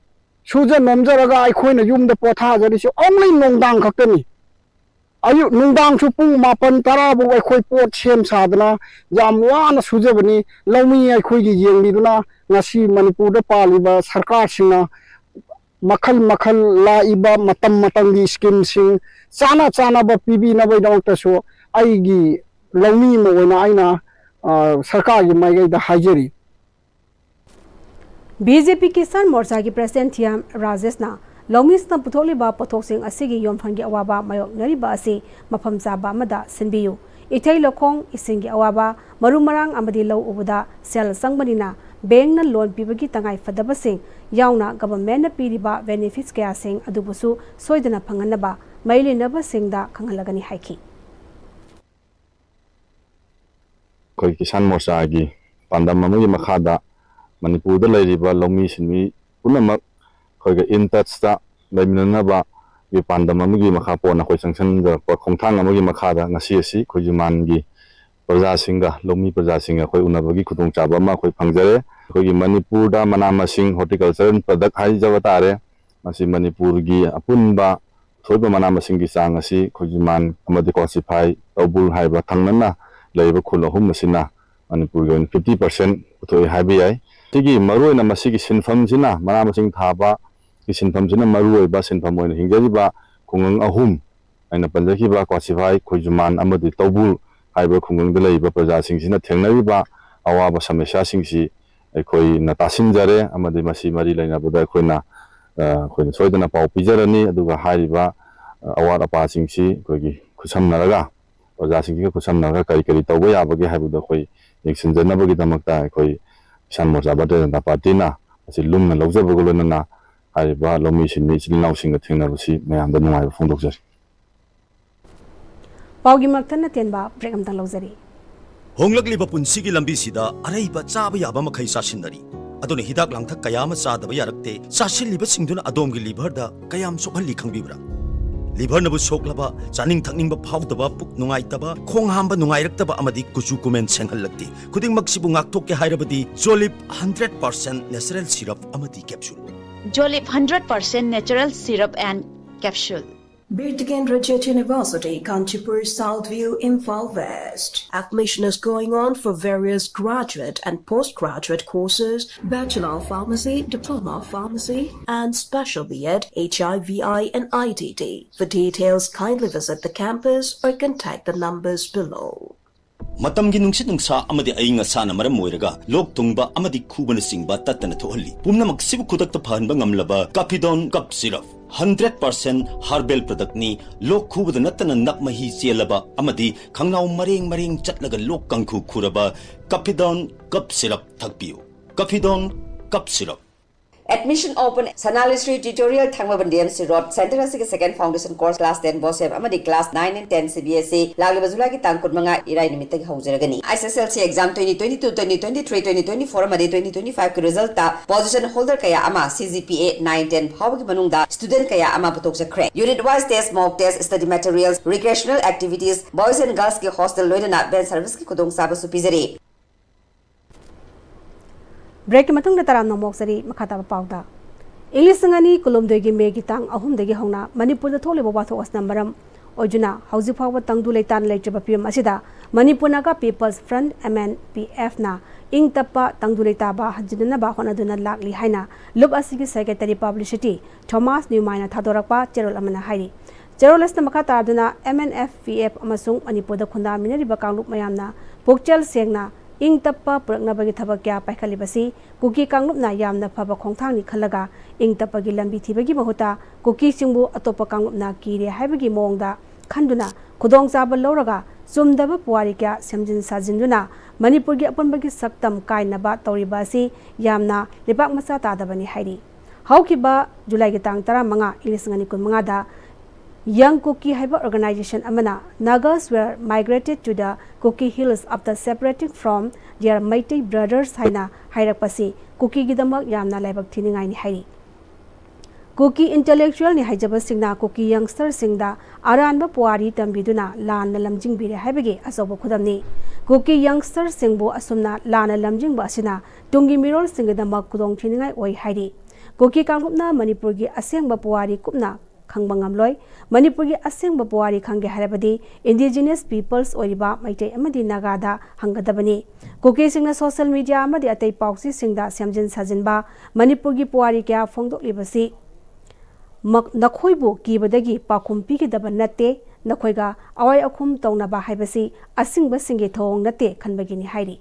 ꯁꯨꯖ ꯅꯣꯝꯖꯔꯒ ꯑꯩꯈꯣꯏꯅ ꯌꯨꯝꯗ ꯄꯣꯊꯥꯖꯔꯤꯁꯤ only ꯅꯨꯡꯗꯥꯡ ꯈꯛꯇꯅꯤ꯫ ꯑꯌꯨꯛ ꯅꯨꯡꯗꯥꯡꯁꯨ ꯄꯨꯡ ꯃꯥꯄꯟ ꯇꯔꯥ ꯐꯥꯎ ꯑꯩꯈꯣꯏ ꯄꯣꯠ ꯁꯦꯝ ꯁꯥꯗꯅ ꯌꯥꯝ ꯋꯥꯅ ꯁꯨꯖꯕꯅꯤ꯫ ꯂꯧꯃꯤ ꯑꯩꯈꯣꯏꯒꯤ ꯌꯦꯡꯕꯤꯗꯨꯅ ꯉꯁꯤ ꯃꯅꯤꯄꯨꯔꯗ ꯄꯥꯜꯂꯤꯕ ꯁꯔꯀꯥꯔꯁꯤꯡꯅ ꯃꯈꯜ ꯃꯈꯜ ꯂꯥꯛꯏꯕ ꯃꯇꯝ ꯃꯇꯝꯒꯤ ꯁ꯭ꯀꯤꯝꯁꯤꯡ ꯆꯥꯅ ꯆꯥꯅꯕ ꯄꯤꯕꯤꯅꯕꯒꯤꯗꯃꯛꯇꯁꯨ ꯑꯩꯒꯤ ꯂꯧꯃꯤ ꯑꯃ ꯑꯣꯏꯅ ꯑꯩꯅ, ꯑ, ꯁꯔꯀꯥꯔꯒꯤ ꯃꯥꯏꯀꯩꯗ ꯍꯥꯏꯖꯔꯤ꯫ ꯕꯤ ꯖꯦ ꯄꯤ ꯀꯤꯁꯥꯟ ꯃꯣꯔꯆꯥꯒꯤ ꯄ꯭ꯔꯁꯤꯗꯦꯟꯠ ꯊꯤꯌꯥꯝ ꯔꯥꯖꯦꯁꯅ ꯂꯧꯃꯤꯁꯤꯡꯅ ꯄꯨꯊꯣꯛꯂꯤꯕ ꯄꯣꯠꯊꯣꯛꯁꯤꯡ ꯑꯁꯤꯒꯤ ꯌꯣꯟꯐꯝꯒꯤ ꯑꯋꯥꯕ ꯃꯥꯌꯣꯛꯅꯔꯤꯕ ꯑꯁꯤ ꯃꯐꯝ ꯆꯥꯕ ꯑꯃꯗ ꯁꯤꯟꯕꯤꯌꯨ꯫ ꯏꯊꯩ ꯂꯧꯈꯣꯡ, ꯏꯁꯤꯡꯒꯤ ꯑꯋꯥꯕ, ꯃꯔꯨ ꯃꯔꯥꯡ ꯑꯃꯗꯤ ꯂꯧ ꯎꯕꯗ ꯁꯦꯜ ꯆꯪꯕꯅꯤꯅ ꯕꯦꯡꯛꯅ ꯂꯣꯟ ꯄꯤꯕꯒꯤ ꯇꯉꯥꯏ ꯐꯗꯕꯁꯤꯡ ꯌꯥꯎꯅ ꯒꯚꯔꯟꯃꯦꯟꯠꯅ ꯄꯤꯔꯤꯕ ꯕꯦꯅꯤꯐꯤꯠꯁ ꯀꯌꯥꯁꯤꯡ ꯑꯗꯨꯕꯨꯁꯨ ꯁꯣꯏꯗꯅ ꯐꯪꯍꯟꯅꯕ ꯃꯔꯤ ꯂꯩꯅꯕꯁꯤꯡꯗ ꯈꯪꯍꯜꯂꯒꯅꯤ ꯍꯥꯏꯈꯤ꯫ ꯑꯩꯈꯣꯏ ꯀꯤꯁꯥꯟ ꯃꯣꯔꯆꯥꯒꯤ ꯄꯥꯟꯗꯝ ꯑꯃꯒꯤ ꯃꯈꯥꯗ ꯃꯅꯤꯄꯨꯔꯗ ꯂꯩꯔꯤꯕ ꯂꯧꯃꯤ ꯁꯤꯟꯃꯤ ꯄꯨꯝꯅꯃꯛ ꯑꯩꯈꯣꯏꯒ in touchꯇ ꯂꯩꯃꯤꯟꯅꯅꯕꯒꯤ ꯄꯥꯟꯗꯝ ꯑꯃꯒꯤ ꯃꯈꯥ ꯄꯣꯟꯅ ꯑꯩꯈꯣꯏ ꯆꯪꯁꯤꯟꯖꯔꯛꯄ ꯈꯣꯡꯊꯥꯡ ꯑꯃꯒꯤ ꯃꯈꯥꯗ ꯉꯁꯤ ꯑꯁꯤ ꯈꯨꯖꯨꯃꯥꯟꯒꯤ ꯄ꯭ꯔꯖꯥꯁꯤꯡꯒ, ꯂꯧꯃꯤ ꯄ꯭ꯔꯖꯥꯁꯤꯡꯒ ꯑꯩꯈꯣꯏ ꯎꯅꯕꯒꯤ ꯈꯨꯗꯣꯡꯆꯥꯕ ꯑꯃ ꯑꯩꯈꯣꯏ ꯐꯪꯖꯔꯦ꯫ ꯑꯩꯈꯣꯏꯒꯤ ꯃꯅꯤꯄꯨꯔꯗ ꯃꯅꯥ ꯃꯁꯤꯡ, horticultural product ꯍꯥꯏꯖꯕ ꯇꯥꯔꯦ, ꯃꯁꯤ ꯃꯅꯤꯄꯨꯔꯒꯤ ꯑꯄꯨꯟꯕ ꯊꯣꯛꯏꯕ ꯃꯅꯥ ꯃꯁꯤꯡꯒꯤ ꯆꯥꯡ ꯑꯁꯤ ꯈꯨꯖꯨꯃꯥꯟ ꯑꯃꯗꯤ ꯀ꯭ꯋꯥꯁꯤꯐꯥꯏ ꯇꯧꯕꯨꯜ ꯍꯥꯏꯔꯤꯕ ꯊꯪꯅꯅ ꯂꯩꯔꯤꯕ ꯈꯨꯜ ꯑꯍꯨꯝ ꯑꯁꯤꯅ ꯃꯅꯤꯄꯨꯔꯒꯤ ꯑꯣꯏꯅ fifty percent ꯄꯨꯊꯣꯛꯏ ꯍꯥꯏꯕ ꯌꯥꯏ꯫ ꯁꯤꯒꯤ ꯃꯔꯨꯑꯣꯏꯅ ꯃꯁꯤꯒꯤ ꯁꯤꯟꯐꯝꯁꯤꯅ, ꯃꯅꯥ ꯃꯁꯤꯡ ꯊꯥꯕꯒꯤ ꯁꯤꯟꯐꯝꯁꯤꯅ ꯃꯔꯨꯑꯣꯏꯕ ꯁꯤꯟꯐꯝ ꯑꯣꯏꯅ ꯍꯤꯡꯖꯔꯤꯕ ꯈꯨꯡꯒꯪ ꯑꯍꯨꯝ, ꯑꯩꯅ ꯄꯟꯖꯈꯤꯕ ꯀ꯭ꯋꯥꯁꯤꯐꯥꯏ, ꯈꯣꯏꯖꯨꯃꯥꯟ ꯑꯃꯗꯤ ꯇꯧꯕꯨꯜ ꯍꯥꯏꯔꯤꯕ ꯈꯨꯡꯒꯪꯗ ꯂꯩꯔꯤꯕ ꯄ꯭ꯔꯖꯥꯁꯤꯡꯁꯤꯅ ꯊꯦꯡꯅꯔꯤꯕ ꯑꯋꯥꯕ ꯁꯃꯁ꯭ꯌꯥꯁꯤꯡꯁꯤ ꯑꯩꯈꯣꯏꯅ ꯇꯥꯁꯤꯟꯖꯔꯦ ꯑꯃꯗꯤ ꯃꯁꯤ ꯃꯔꯤ ꯂꯩꯅꯕꯗ ꯑꯩꯈꯣꯏꯅ, ꯑ, ꯑꯩꯈꯣꯏꯅ ꯁꯣꯏꯗꯅ ꯄꯥꯎ ꯄꯤꯖꯔꯅꯤ꯫ ꯑꯗꯨꯒ ꯍꯥꯏꯔꯤꯕ, ꯑ, ꯑꯋꯥꯠ ꯑꯄꯥꯁꯤꯡꯁꯤ ꯑꯩꯈꯣꯏꯒꯤ ꯈꯨꯠꯁꯝꯅꯔꯒ, ꯄ꯭ꯔꯖꯥꯁꯤꯡꯁꯤꯒ ꯈꯨꯠꯁꯝꯅꯔꯒ ꯀꯔꯤ ꯀꯔꯤ ꯇꯧꯕ ꯌꯥꯕꯒꯦ ꯍꯥꯏꯕꯗꯨ ꯑꯩꯈꯣꯏ ꯌꯦꯡꯁꯤꯟꯖꯅꯕꯒꯤꯗꯃꯛꯇ ꯑꯩꯈꯣꯏ ꯀꯤꯁꯥꯟ ꯃꯣꯔꯆꯥ ꯚꯥꯔꯇꯤꯌ ꯖꯅꯇꯥ ꯄꯥꯔꯇꯤꯅ ꯃꯁꯤ ꯂꯨꯝꯅ ꯂꯧꯖꯕꯒ ꯂꯣꯏꯅꯅ ꯍꯥꯏꯔꯤꯕ ꯂꯧꯃꯤ ꯁꯤꯟꯃꯤ ꯏꯆꯤꯜ ꯏꯅꯥꯎꯁꯤꯡꯒ ꯊꯦꯡꯅꯕꯁꯤ ꯃꯌꯥꯝꯗ ꯅꯨꯡꯉꯥꯏꯕ ꯐꯣꯡꯗꯣꯛꯆꯔꯤ꯫ ꯄꯥꯎꯒꯤ ꯃꯔꯛꯇ ꯑꯇꯦꯟꯕ break ꯑꯝꯇꯪ ꯂꯧꯖꯔꯤ꯫ ꯍꯣꯡꯂꯛꯂꯤꯕ ꯄꯨꯟꯁꯤꯒꯤ ꯂꯝꯕꯤꯁꯤꯗ ꯑꯔꯩꯕ ꯆꯥꯕ ꯌꯥꯕ ꯃꯈꯩ ꯆꯥꯁꯤꯟꯅꯔꯤ꯫ ꯑꯗꯨꯅ ꯍꯤꯗꯥꯛ ꯂꯥꯡꯊꯛ ꯀꯌꯥ ꯑꯃ ꯆꯥꯗꯕ ꯌꯥꯔꯛꯇꯦ꯫ ꯆꯥꯁꯤꯜꯂꯤꯕꯁꯤꯡꯗꯨꯅ ꯑꯗꯣꯝꯒꯤ liverꯗ ꯀꯌꯥꯝ ꯁꯣꯛꯍꯜꯂꯤ ꯈꯪꯕꯤꯕ꯭ꯔꯥ? Liverꯅꯕꯨ ꯁꯣꯛꯂꯕ, ꯆꯥꯅꯤꯡ ꯊꯛꯅꯤꯡꯕ ꯐꯥꯎꯗꯕ, ꯄꯨꯛ ꯅꯨꯡꯉꯥꯏꯇꯕ, ꯈꯣꯡ ꯍꯥꯝꯕ ꯅꯨꯡꯉꯥꯏꯔꯛꯇꯕ ꯑꯃꯗꯤ ꯀꯨꯆꯨ ꯀꯨꯃꯦꯟ ꯁꯦꯡꯍꯜꯂꯛꯇꯦ꯫ ꯈꯨꯗꯤꯡꯃꯛꯁꯤꯕꯨ ꯉꯥꯛꯊꯣꯛꯀꯦ ꯍꯥꯏꯔꯕꯗꯤ Jolib hundred percent natural syrup ꯑꯃꯗꯤ capsule꯫ Jolib hundred percent natural syrup and capsule. Bir Tikendrajit University, Kanchipur, South View, Imphal West. Admission is going on for various graduate and postgraduate courses, Bachelor of Pharmacy, Diploma of Pharmacy, and Special B Ed, H I V I, and I T T. For details, kindly visit the campus or contact the numbers below. ꯃꯇꯝꯒꯤ ꯅꯨꯡꯁꯤꯠ ꯅꯨꯡꯁꯥ ꯑꯃꯗꯤ ꯑꯏꯪ ꯑꯁꯥꯅ ꯃꯔꯝ ꯑꯣꯏꯔꯒ ꯂꯣꯛ ꯊꯨꯡꯕ ꯑꯃꯗꯤ ꯈꯨꯕꯅꯆꯤꯡꯕ ꯇꯠꯇꯅ ꯊꯣꯛꯍꯜꯂꯤ꯫ ꯄꯨꯝꯅꯃꯛꯁꯤꯕꯨ ꯈꯨꯗꯛꯇ ꯐꯍꯟꯕ ꯉꯝꯂꯕ Capidon Cup Syrup hundred percent herbal productꯅꯤ꯫ ꯂꯣꯛ ꯈꯨꯕꯗ ꯅꯠꯇꯅ ꯅꯞ ꯃꯍꯤ ꯆꯦꯜꯂꯕ ꯑꯃꯗꯤ ꯈꯪꯅꯥꯎ ꯃꯔꯦꯡ ꯃꯔꯦꯡ ꯆꯠꯂꯒ ꯂꯣꯛ ꯀꯥꯡꯈꯨ ꯈꯨꯔꯕ Capidon Cup Syrup ꯊꯛꯄꯤꯌꯨ꯫ Cupidon cough syrup. Admission open, Sanalishri Tutorial, Thangmabandi M C Road, Center ꯑꯁꯤꯒꯤ second foundation course class ten BOSEM ꯑꯃꯗꯤ class nine and ten C B S E ꯂꯥꯛꯂꯤꯕ ꯖꯨꯂꯥꯏꯒꯤ ꯇꯥꯡ ꯀꯨꯟꯃꯉꯥ ꯏꯔꯥꯏ ꯅꯨꯃꯤꯠꯇꯒꯤ ꯍꯧꯖꯔꯒꯅꯤ꯫ S S L C exam twenty twenty-two, twenty twenty-three, twenty twenty-four ꯑꯃꯗꯤ twenty twenty-five ꯀꯤ result ꯇ position holder ꯀꯌꯥ ꯑꯃ C G P A nine ten ꯐꯥꯎꯕꯒꯤ ꯃꯅꯨꯡꯗ student ꯀꯌꯥ ꯑꯃ ꯄꯨꯊꯣꯛꯆꯈ꯭ꯔꯦ꯫ Unit wise test, mock test, study materials, recreational activities, boys and girls ꯀꯤ hostel ꯂꯣꯏꯅꯅ van service ꯀꯤ ꯈꯨꯗꯣꯡꯆꯥꯕꯁꯨ ꯄꯤꯖꯔꯤ꯫ Break ꯀꯤ ꯃꯇꯨꯡꯗ ꯇꯔꯥꯝꯅ ꯃꯣꯛꯆꯔꯤ꯫ ꯃꯈꯥ ꯇꯥꯕ ꯄꯥꯎꯗ, ꯏꯪ ꯂꯤꯁꯤꯡ ꯑꯅꯤ ꯀꯨꯟꯍꯨꯝꯗꯣꯏꯒꯤ May ꯒꯤ ꯇꯥꯡ ꯑꯍꯨꯝꯗꯒꯤ ꯍꯧꯅ ꯃꯅꯤꯄꯨꯔꯗ ꯊꯣꯛꯂꯤꯕ ꯋꯥꯊꯣꯛ ꯑꯁꯤꯅ ꯃꯔꯝ ꯑꯣꯏꯗꯨꯅ ꯍꯧꯖꯤꯛ ꯐꯥꯎꯕ ꯇꯪꯗꯨ ꯂꯩꯇꯥꯅ ꯂꯩꯇ꯭ꯔꯤꯕ ꯐꯤꯕꯝ ꯑꯁꯤꯗ Manipur Naga People's Front, M N P F ꯅ ꯏꯪ ꯇꯞꯄ ꯇꯪꯗꯨ ꯂꯩꯇꯥꯕ ꯍꯟꯖꯤꯟꯅꯅꯕ ꯍꯣꯠꯅꯗꯨꯅ ꯂꯥꯛꯂꯤ ꯍꯥꯏꯅ ꯂꯨꯞ ꯑꯁꯤꯒꯤ secretary publicity Thomas Newman ꯅ ꯊꯥꯗꯣꯔꯛꯄ ꯆꯦꯔꯣꯜ ꯑꯃꯅ ꯍꯥꯏꯔꯤ꯫ ꯆꯦꯔꯣꯜ ꯑꯁꯤꯅ ꯃꯈꯥ ꯇꯥꯗꯨꯅ, M N F P F ꯑꯃꯁꯨꯡ ꯃꯅꯤꯄꯨꯔꯗ ꯈꯨꯟꯗꯥꯃꯤꯟꯅꯔꯤꯕ ꯀꯥꯡꯂꯨꯞ ꯃꯌꯥꯝꯅ ꯄꯨꯛꯆꯦꯜ ꯁꯦꯡꯅ ꯏꯪ ꯇꯞꯄ ꯄꯨꯔꯛꯅꯕꯒꯤ ꯊꯕꯛ ꯀꯌꯥ ꯄꯥꯏꯈꯠꯂꯤꯕꯁꯤ ꯀꯨꯀꯤ ꯀꯥꯡꯂꯨꯞꯅ ꯌꯥꯝꯅ ꯐꯕ ꯈꯣꯡꯊꯥꯡꯅꯤ ꯈꯜꯂꯒ, ꯏꯪ ꯇꯞꯄꯒꯤ ꯂꯝꯕꯤ ꯊꯤꯕꯒꯤ ꯃꯍꯨꯠꯇ ꯀꯨꯀꯤꯁꯤꯡꯕꯨ ꯑꯇꯣꯞꯄ ꯀꯥꯡꯂꯨꯞꯅ ꯀꯤꯔꯦ ꯍꯥꯏꯕꯒꯤ ꯃꯑꯣꯡꯗ ꯈꯟꯗꯨꯅ ꯈꯨꯗꯣꯡꯆꯥꯕ ꯂꯧꯔꯒ ꯆꯨꯝꯗꯕ ꯄꯨꯋꯥꯔꯤ ꯀꯌꯥ ꯁꯦꯝꯖꯤꯟ ꯁꯥꯖꯤꯟꯗꯨꯅ ꯃꯅꯤꯄꯨꯔꯒꯤ ꯑꯄꯨꯟꯕꯒꯤ ꯁꯛꯇꯝ ꯀꯥꯏꯅꯕ ꯇꯧꯔꯤꯕ ꯑꯁꯤ ꯌꯥꯝꯅ ꯂꯩꯄꯥꯛ ꯃꯆꯥ ꯇꯥꯗꯕꯅꯤ ꯍꯥꯏꯔꯤ꯫ ꯍꯧꯈꯤꯕ ꯖꯨꯂꯥꯏꯒꯤ ꯇꯥꯡ ꯇꯔꯥꯃꯉꯥ, ꯏꯪ ꯂꯤꯁꯤꯡ ꯑꯅꯤ ꯀꯨꯟꯃꯉꯥꯗ Young Kuki ꯍꯥꯏꯕ organization ꯑꯃꯅ Nagas were migrated to the Kuki Hills after separating from their Meitei brothers ꯍꯥꯏꯅ ꯍꯥꯏꯔꯛꯄꯁꯤ ꯀꯨꯀꯤꯒꯤꯗꯃꯛ ꯌꯥꯝꯅ ꯂꯥꯏꯕꯛ ꯊꯤꯅꯤꯡꯉꯥꯏꯅꯤ ꯍꯥꯏꯔꯤ꯫ ꯀꯨꯀꯤ intellectual ꯅꯤ ꯍꯥꯏꯖꯕꯁꯤꯡꯅ ꯀꯨꯀꯤ youngster ꯁꯤꯡꯗ ꯑꯔꯥꯟꯕ ꯄꯨꯋꯥꯔꯤ ꯇꯝꯕꯤꯗꯨꯅ ꯂꯥꯟꯅ ꯂꯝꯖꯤꯡꯕꯤꯔꯦ ꯍꯥꯏꯕꯒꯤ ꯑꯆꯧꯕ ꯈꯨꯗꯝꯅꯤ꯫ ꯀꯨꯀꯤ youngster ꯁꯤꯡꯕꯨ ꯑꯁꯨꯝꯅ ꯂꯥꯟꯅ ꯂꯝꯖꯤꯡꯕ ꯑꯁꯤꯅ ꯇꯨꯡꯒꯤ ꯃꯤꯔꯣꯜꯁꯤꯡꯒꯤꯗꯃꯛ ꯈꯨꯗꯣꯡꯊꯤꯅꯤꯡꯉꯥꯏ ꯑꯣꯏ ꯍꯥꯏꯔꯤ꯫ ꯀꯨꯀꯤ ꯀꯥꯡꯂꯨꯞꯅ ꯃꯅꯤꯄꯨꯔꯒꯤ ꯑꯁꯦꯡꯕ ꯄꯨꯋꯥꯔꯤ ꯀꯨꯞꯅ ꯈꯪꯕ ꯉꯝꯂꯣꯏ꯫ ꯃꯅꯤꯄꯨꯔꯒꯤ ꯑꯁꯦꯡꯕ ꯄꯨꯋꯥꯔꯤ ꯈꯪꯒꯦ ꯍꯥꯏꯔꯕꯗꯤ indigenous peoples ꯑꯣꯏꯔꯤꯕ ꯃꯩꯇꯩ ꯑꯃꯗꯤ ꯅꯥꯒꯥꯗ ꯍꯪꯒꯗꯕꯅꯤ꯫ ꯀꯨꯀꯤꯁꯤꯡꯅ social media ꯑꯃꯗꯤ ꯑꯇꯩ ꯄꯥꯎꯆꯦꯁꯤꯡꯗ ꯁꯦꯝꯖꯤꯟ ꯁꯥꯖꯤꯟꯕ ꯃꯅꯤꯄꯨꯔꯒꯤ ꯄꯨꯋꯥꯔꯤ ꯀꯌꯥ ꯐꯣꯡꯗꯣꯛꯂꯤꯕꯁꯤ ꯃꯛ-, ꯅꯈꯣꯏꯕꯨ ꯀꯤꯕꯗꯒꯤ ꯄꯥꯎꯈꯨꯝ ꯄꯤꯒꯗꯕ ꯅꯠꯇꯦ, ꯅꯈꯣꯏꯒ ꯑꯋꯥꯏ ꯑꯈꯨꯝ ꯇꯧꯅꯕ ꯍꯥꯏꯕꯁꯤ ꯑꯁꯤꯡꯕꯁꯤꯡꯒꯤ ꯊꯧꯑꯣꯡ ꯅꯠꯇꯦ ꯈꯟꯕꯒꯤꯅꯤ ꯍꯥꯏꯔꯤ꯫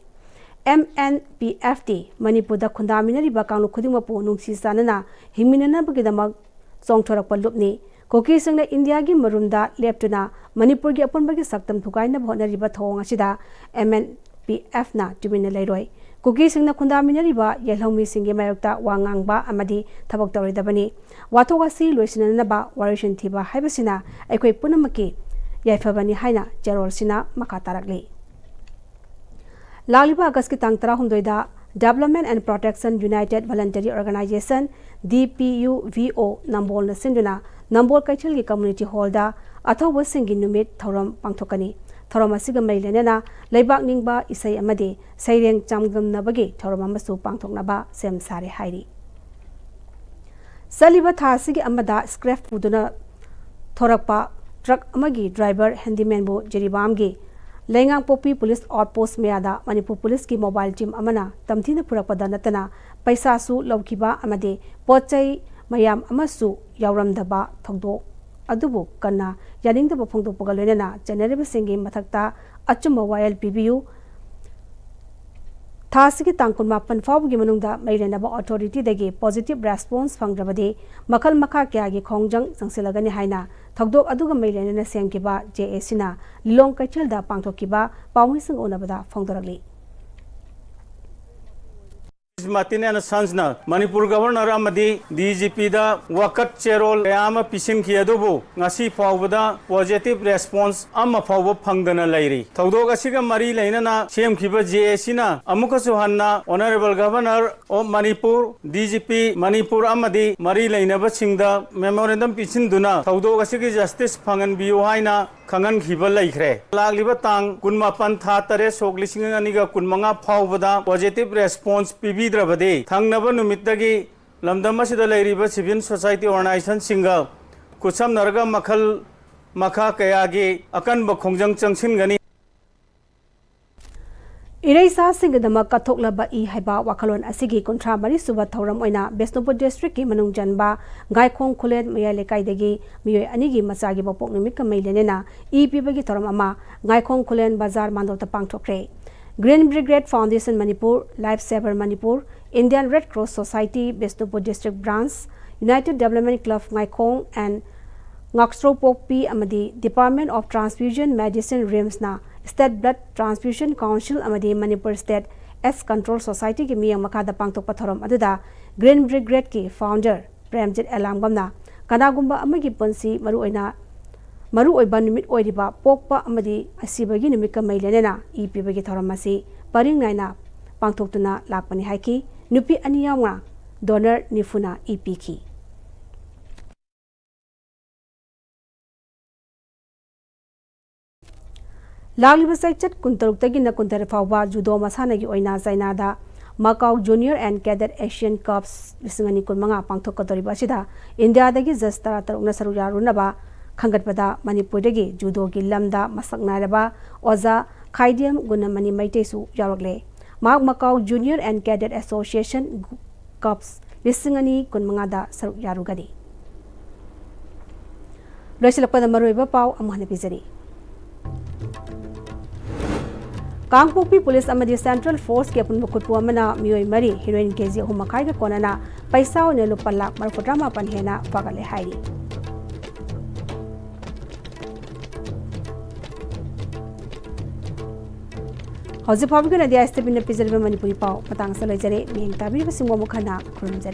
M N P F T ꯃꯅꯤꯄꯨꯔꯗ ꯈꯨꯟꯗꯥꯃꯤꯟꯅꯔꯤꯕ ꯀꯥꯡꯂꯨꯞ ꯈꯨꯗꯤꯡꯃꯛꯄꯨ ꯅꯨꯡꯁꯤ ꯆꯥꯟꯅꯅ ꯍꯤꯡꯃꯤꯟꯅꯅꯕꯒꯤꯗꯃꯛ ꯆꯣꯡꯊꯣꯔꯛꯄ ꯂꯨꯞꯅꯤ꯫ ꯀꯨꯀꯤꯁꯤꯡꯅ ꯏꯟꯗꯤꯌꯥꯒꯤ ꯃꯔꯨꯝꯗ ꯂꯦꯞꯇꯨꯅ ꯃꯅꯤꯄꯨꯔꯒꯤ ꯑꯄꯨꯟꯕꯒꯤ ꯁꯛꯇꯝ ꯊꯨꯒꯥꯏꯅꯕ ꯍꯣꯠꯅꯔꯤꯕ ꯊꯧꯑꯣꯡ ꯑꯁꯤꯗ M N P F ꯅ ꯇꯨꯃꯤꯟꯅ ꯂꯩꯔꯣꯏ꯫ ꯀꯨꯀꯤꯁꯤꯡꯅ ꯈꯨꯟꯗꯥꯃꯤꯟꯅꯔꯤꯕ ꯌꯦꯜꯍꯧꯃꯤꯁꯤꯡꯒꯤ ꯃꯥꯌꯣꯛꯇ ꯋꯥ ꯉꯥꯡꯕ ꯑꯃꯗꯤ ꯊꯕꯛ ꯇꯧꯔꯣꯏꯗꯕꯅꯤ꯫ ꯋꯥꯊꯣꯛ ꯑꯁꯤ ꯂꯣꯏꯁꯤꯟꯅꯅꯕ ꯋꯥꯔꯣꯏꯁꯤꯟ ꯊꯤꯕ ꯍꯥꯏꯕꯁꯤꯅ ꯑꯩꯈꯣꯏ ꯄꯨꯝꯅꯃꯛꯀꯤ ꯌꯥꯏꯐꯕꯅꯤ ꯍꯥꯏꯅ ꯆꯦꯔꯣꯜꯁꯤꯅ ꯃꯈꯥ ꯇꯥꯔꯛꯂꯤ꯫ ꯂꯥꯛꯂꯤꯕ ꯑꯥꯒꯁꯀꯤ ꯇꯥꯡ ꯇꯔꯥꯍꯨꯝꯗꯣꯏꯗ Development and Protection United Voluntary Organization, D P U V O, ꯅꯝꯕꯣꯜꯅ ꯁꯤꯟꯗꯨꯅ ꯅꯝꯕꯣꯜ ꯀꯩꯊꯦꯜꯒꯤ community hallꯗ ꯑꯊꯧꯕꯁꯤꯡꯒꯤ ꯅꯨꯃꯤꯠ ꯊꯧꯔꯝ ꯄꯥꯡꯊꯣꯛꯀꯅꯤ꯫ ꯊꯧꯔꯝ ꯑꯁꯤꯒ ꯃꯔꯤ ꯂꯩꯅꯅ ꯂꯩꯕꯥꯛ ꯅꯤꯡꯕ ꯏꯁꯩ ꯑꯃꯗꯤ ꯁꯩꯔꯦꯡ ꯆꯥꯡꯗꯝꯅꯕꯒꯤ ꯊꯧꯔꯝ ꯑꯃꯁꯨ ꯄꯥꯡꯊꯣꯛꯅꯕ ꯁꯦꯝ ꯁꯥꯔꯦ ꯍꯥꯏꯔꯤ꯫ ꯆꯠꯂꯤꯕ ꯊꯥ ꯑꯁꯤꯒꯤ ꯑꯃꯗ scrap ꯄꯨꯗꯨꯅ ꯊꯣꯔꯛꯄ truck ꯑꯃꯒꯤ driver handymanꯕꯨ ꯖꯤꯔꯤꯕꯥꯝꯒꯤ ꯂꯩꯉꯥꯡꯄꯣꯛꯄꯤ police outpost ꯃꯌꯥꯗ ꯃꯅꯤꯄꯨꯔ policeꯀꯤ mobile team ꯑꯃꯅ ꯇꯝꯊꯤꯅ ꯐꯨꯔꯛꯄꯗ ꯅꯠꯇꯅ ꯄꯩꯁꯥꯁꯨ ꯂꯧꯈꯤꯕ ꯑꯃꯗꯤ ꯄꯣꯠ ꯆꯩ ꯃꯌꯥꯝ ꯑꯃꯁꯨ ꯌꯥꯎꯔꯝꯗꯕ ꯊꯧꯗꯣꯛ ꯑꯗꯨꯕꯨ ꯀꯟꯅ ꯌꯥꯅꯤꯡꯗꯕ ꯐꯣꯡꯗꯣꯛꯄꯒ ꯂꯣꯏꯅꯅ ꯆꯦꯟꯅꯔꯤꯕꯁꯤꯡꯒꯤ ꯃꯊꯛꯇ ꯑꯆꯨꯝꯕ ꯋꯥꯌꯦꯜ ꯄꯤꯕꯤꯌꯨ꯫ ꯊꯥ ꯑꯁꯤꯒꯤ ꯇꯥꯡ ꯀꯨꯟꯃꯥꯄꯟ ꯐꯥꯎꯕꯒꯤ ꯃꯅꯨꯡꯗ ꯃꯔꯤ ꯂꯩꯅꯕ authorityꯗꯒꯤ positive response ꯐꯪꯗ꯭ꯔꯕꯗꯤ ꯃꯈꯜ ꯃꯈꯥ ꯀꯌꯥꯒꯤ ꯈꯣꯡꯖꯪ ꯆꯪꯁꯤꯜꯂꯒꯅꯤ ꯍꯥꯏꯅ ꯊꯧꯗꯣꯛ ꯑꯗꯨꯒ ꯃꯔꯤ ꯂꯩꯅꯅ ꯁꯦꯝꯈꯤꯕ JACꯅ ꯂꯤꯂꯣꯡ ꯀꯩꯊꯦꯜꯗ ꯄꯥꯡꯊꯣꯛꯈꯤꯕ ꯄꯥꯎꯃꯤꯁꯤꯡꯒ ꯎꯅꯕꯗ ꯐꯣꯡꯗꯣꯔꯛꯂꯤ꯫ Martin and Sonsꯅ ꯃꯅꯤꯄꯨꯔ Governor ꯑꯃꯗꯤ DGPꯗ ꯋꯥꯀꯠ ꯆꯦꯔꯣꯜ ꯀꯌꯥ ꯑꯃ ꯄꯤꯁꯤꯟꯈꯤ, ꯑꯗꯨꯕꯨ ꯉꯁꯤ ꯐꯥꯎꯕꯗ positive response ꯑꯃ ꯐꯥꯎꯕ ꯐꯪꯗꯅ ꯂꯩꯔꯤ꯫ ꯊꯧꯗꯣꯛ ꯑꯁꯤꯒ ꯃꯔꯤ ꯂꯩꯅꯅ ꯁꯦꯝꯈꯤꯕ JACꯅ ꯑꯃꯨꯛꯀꯁꯨ ꯍꯟꯅ Honourable Governor of Manipur, DGP Manipur ꯑꯃꯗꯤ ꯃꯔꯤ ꯂꯩꯅꯕꯁꯤꯡꯗ memorandum ꯄꯤꯁꯤꯟꯗꯨꯅ ꯊꯧꯗꯣꯛ ꯑꯁꯤꯒꯤ justice ꯐꯪꯍꯟꯕꯤꯌꯨ ꯍꯥꯏꯅ ꯈꯪꯍꯟꯈꯤꯕ ꯂꯩꯈ꯭ꯔꯦ꯫ ꯂꯥꯛꯂꯤꯕ ꯇꯥꯡ ꯀꯨꯟꯃꯥꯄꯟ ꯊꯥ ꯇꯔꯦꯠ ꯁꯣꯛ ꯂꯤꯁꯤꯡ ꯑꯅꯤꯒ ꯀꯨꯟꯃꯉꯥ ꯐꯥꯎꯕꯗ positive response ꯄꯤꯕꯤꯗ꯭ꯔꯕꯗꯤ ꯊꯪꯅꯕ ꯅꯨꯃꯤꯠꯇꯒꯤ ꯂꯝꯗꯝ ꯑꯁꯤꯗ ꯂꯩꯔꯤꯕ civil society organizationꯁꯤꯡꯒ ꯈꯨꯠꯁꯝꯅꯔꯒ ꯃꯈꯜ ꯃꯈꯥ ꯀꯌꯥꯒꯤ ꯑꯀꯟꯕ ꯈꯣꯡꯖꯪ ꯆꯪꯁꯤꯟꯒꯅꯤ꯫ ꯏꯔꯩꯆꯥꯁꯤꯡꯒꯤꯗꯃꯛ ꯀꯠꯊꯣꯛꯂꯕ ꯏ ꯍꯥꯏꯕ ꯋꯥꯈꯜꯂꯣꯟ ꯑꯁꯤꯒꯤ ꯀꯨꯟꯊ꯭ꯔꯥ ꯃꯔꯤ ꯁꯨꯕ ꯊꯧꯔꯝ ꯑꯣꯏꯅ ꯕꯤꯁꯅꯨꯄꯨꯔ districtꯀꯤ ꯃꯅꯨꯡ ꯆꯟꯕ ꯉꯥꯏꯈꯣꯡ ꯈꯨꯂꯦꯟ ꯃꯌꯥꯏ ꯂꯩꯀꯥꯏꯗꯒꯤ ꯃꯤꯑꯣꯏ ꯑꯅꯤꯒꯤ ꯃꯆꯥꯒꯤ ꯃꯄꯣꯛ ꯅꯨꯃꯤꯠꯀ ꯃꯔꯤ ꯂꯩꯅꯅ ꯏ ꯄꯤꯕꯒꯤ ꯊꯧꯔꯝ ꯑꯃ ꯉꯥꯏꯈꯣꯡ ꯈꯨꯂꯦꯟ ꯕꯖꯥꯔ ꯃꯥꯟꯗꯣꯞꯇ ꯄꯥꯡꯊꯣꯛꯈ꯭ꯔꯦ꯫ Green Brigade Foundation Manipur, Life Saver Manipur, Indian Red Cross Society, Bishnupur District Branch, United Development Club Ngaikhong and Ngaksro Pokpi ꯑꯃꯗꯤ Department of Transfusion Medicine, RIMSꯅ State Blood Transfusion Council ꯑꯃꯗꯤ Manipur State ꯑꯦꯁ control ꯁꯣꯁꯥꯏꯇꯤꯒꯤ ꯃꯤꯠꯌꯦꯡ ꯃꯈꯥꯗ ꯄꯥꯡꯊꯣꯛꯄ ꯊꯧꯔꯝ ꯑꯗꯨꯗ green ꯕ꯭ꯔꯤꯒꯦꯗꯀꯤ founder Premjit ꯑꯦꯂꯥꯡꯕꯝꯅ ꯀꯅꯥꯒꯨꯝꯕ ꯑꯃꯒꯤ ꯄꯨꯟꯁꯤ ꯃꯔꯨꯑꯣꯏꯅ ꯃꯔꯨꯑꯣꯏꯕ ꯅꯨꯃꯤꯠ ꯑꯣꯏꯔꯤꯕ ꯄꯣꯛꯄ ꯑꯃꯗꯤ ꯑꯁꯤꯕꯒꯤ ꯅꯨꯃꯤꯠꯀ ꯃꯔꯤ ꯂꯩꯅꯅ ꯏ ꯄꯤꯕꯒꯤ ꯊꯧꯔꯝ ꯑꯁꯤ ꯄꯔꯤꯡ ꯅꯥꯏꯅ ꯄꯥꯡꯊꯣꯛꯇꯨꯅ ꯂꯥꯛꯄꯅꯤ ꯍꯥꯏꯈꯤ꯫ ꯅꯨꯄꯤ ꯑꯅꯤ ꯌꯥꯎꯅ ꯗꯣꯅꯔ ꯅꯤꯐꯨꯅ ꯏ ꯄꯤꯈꯤ꯫ ꯂꯥꯛꯂꯤꯕ ꯆꯩꯆꯠ ꯀꯨꯟꯇꯔꯨꯛꯇꯒꯤꯅ ꯀꯨꯟꯇꯔꯦꯠ ꯐꯥꯎꯕ ꯖꯨꯗꯣ ꯃꯁꯥꯟꯅꯒꯤ ꯑꯣꯏꯅ ꯆꯥꯏꯅꯥꯗ Macau junior and cadet Asian cups ꯂꯤꯁꯤꯡ ꯑꯅꯤ ꯀꯨꯟꯃꯉꯥ ꯄꯥꯡꯊꯣꯛꯀꯗꯧꯔꯤꯕ ꯑꯁꯤꯗ ꯏꯟꯗꯤꯌꯥꯗꯒꯤ ꯖꯖ ꯇꯔꯥꯇꯔꯨꯛꯅ ꯁꯔꯨꯛ ꯌꯥꯔꯨꯅꯕ ꯈꯟꯒꯠꯄꯗ ꯃꯅꯤꯄꯨꯔꯗꯒꯤ ꯖꯨꯗꯣꯒꯤ ꯂꯝꯗ ꯃꯁꯛ ꯅꯥꯏꯔꯕ ꯑꯣꯖꯥ ꯈꯥꯏꯗꯤꯌꯝ ꯒꯨꯅꯃꯅꯤ ꯃꯩꯇꯩꯁꯨ ꯌꯥꯎꯔꯛꯂꯦ꯫ ꯃꯍꯥꯛ Macau junior and cadet association cups ꯂꯤꯁꯤꯡ ꯑꯅꯤ ꯀꯨꯟꯃꯉꯥꯗ ꯁꯔꯨꯛ ꯌꯥꯔꯨꯒꯅꯤ꯫ ꯂꯣꯏꯁꯤꯜꯂꯛꯄꯗ ꯃꯔꯨꯑꯣꯏꯕ ꯄꯥꯎ ꯑꯃꯨꯛ ꯍꯟꯅ ꯄꯤꯖꯔꯤ꯫ ꯀꯥꯡꯄꯣꯛꯄꯤ ꯄꯨꯂꯤꯁ ꯑꯃꯗꯤ ꯁꯦꯟꯇ꯭ꯔꯦꯜ ꯐꯣꯔꯁꯀꯤ ꯑꯄꯨꯟꯕ ꯈꯨꯠꯄꯨ ꯑꯃꯅ ꯃꯤꯑꯣꯏ ꯃꯔꯤ ꯍꯤꯔꯣꯏꯟ ꯀꯦꯖꯤ ꯑꯍꯨꯝ ꯃꯈꯥꯏꯒ ꯀꯣꯟꯅꯅ ꯄꯩꯁꯥ ꯑꯣꯏꯅ ꯂꯨꯄꯥ ꯂꯥꯈ ꯃꯔꯤꯐꯨꯇꯔꯥ ꯃꯥꯄꯟ ꯍꯦꯟꯅ ꯐꯥꯒꯠꯂꯦ ꯍꯥꯏꯔꯤ꯫ ꯍꯧꯖꯤꯛ ꯐꯥꯎꯕꯒꯤ ꯑꯣꯏꯅꯗꯤ ꯑꯥꯏ ꯑꯦꯁ ꯇꯤ ꯚꯤꯅ ꯄꯤꯖꯔꯤꯕ ꯃꯅꯤꯄꯨꯔꯤ ꯄꯥꯎ ꯃꯇꯥꯡ ꯑꯁꯤꯗ ꯂꯣꯏꯖꯔꯦ꯫ ꯃꯤꯠꯌꯦꯡ ꯇꯥꯕꯤꯔꯤꯕꯁꯤꯡꯕꯨ ꯑꯃꯨꯛ ꯍꯟꯅ ꯈꯨꯔꯨꯝꯖꯔꯤ꯫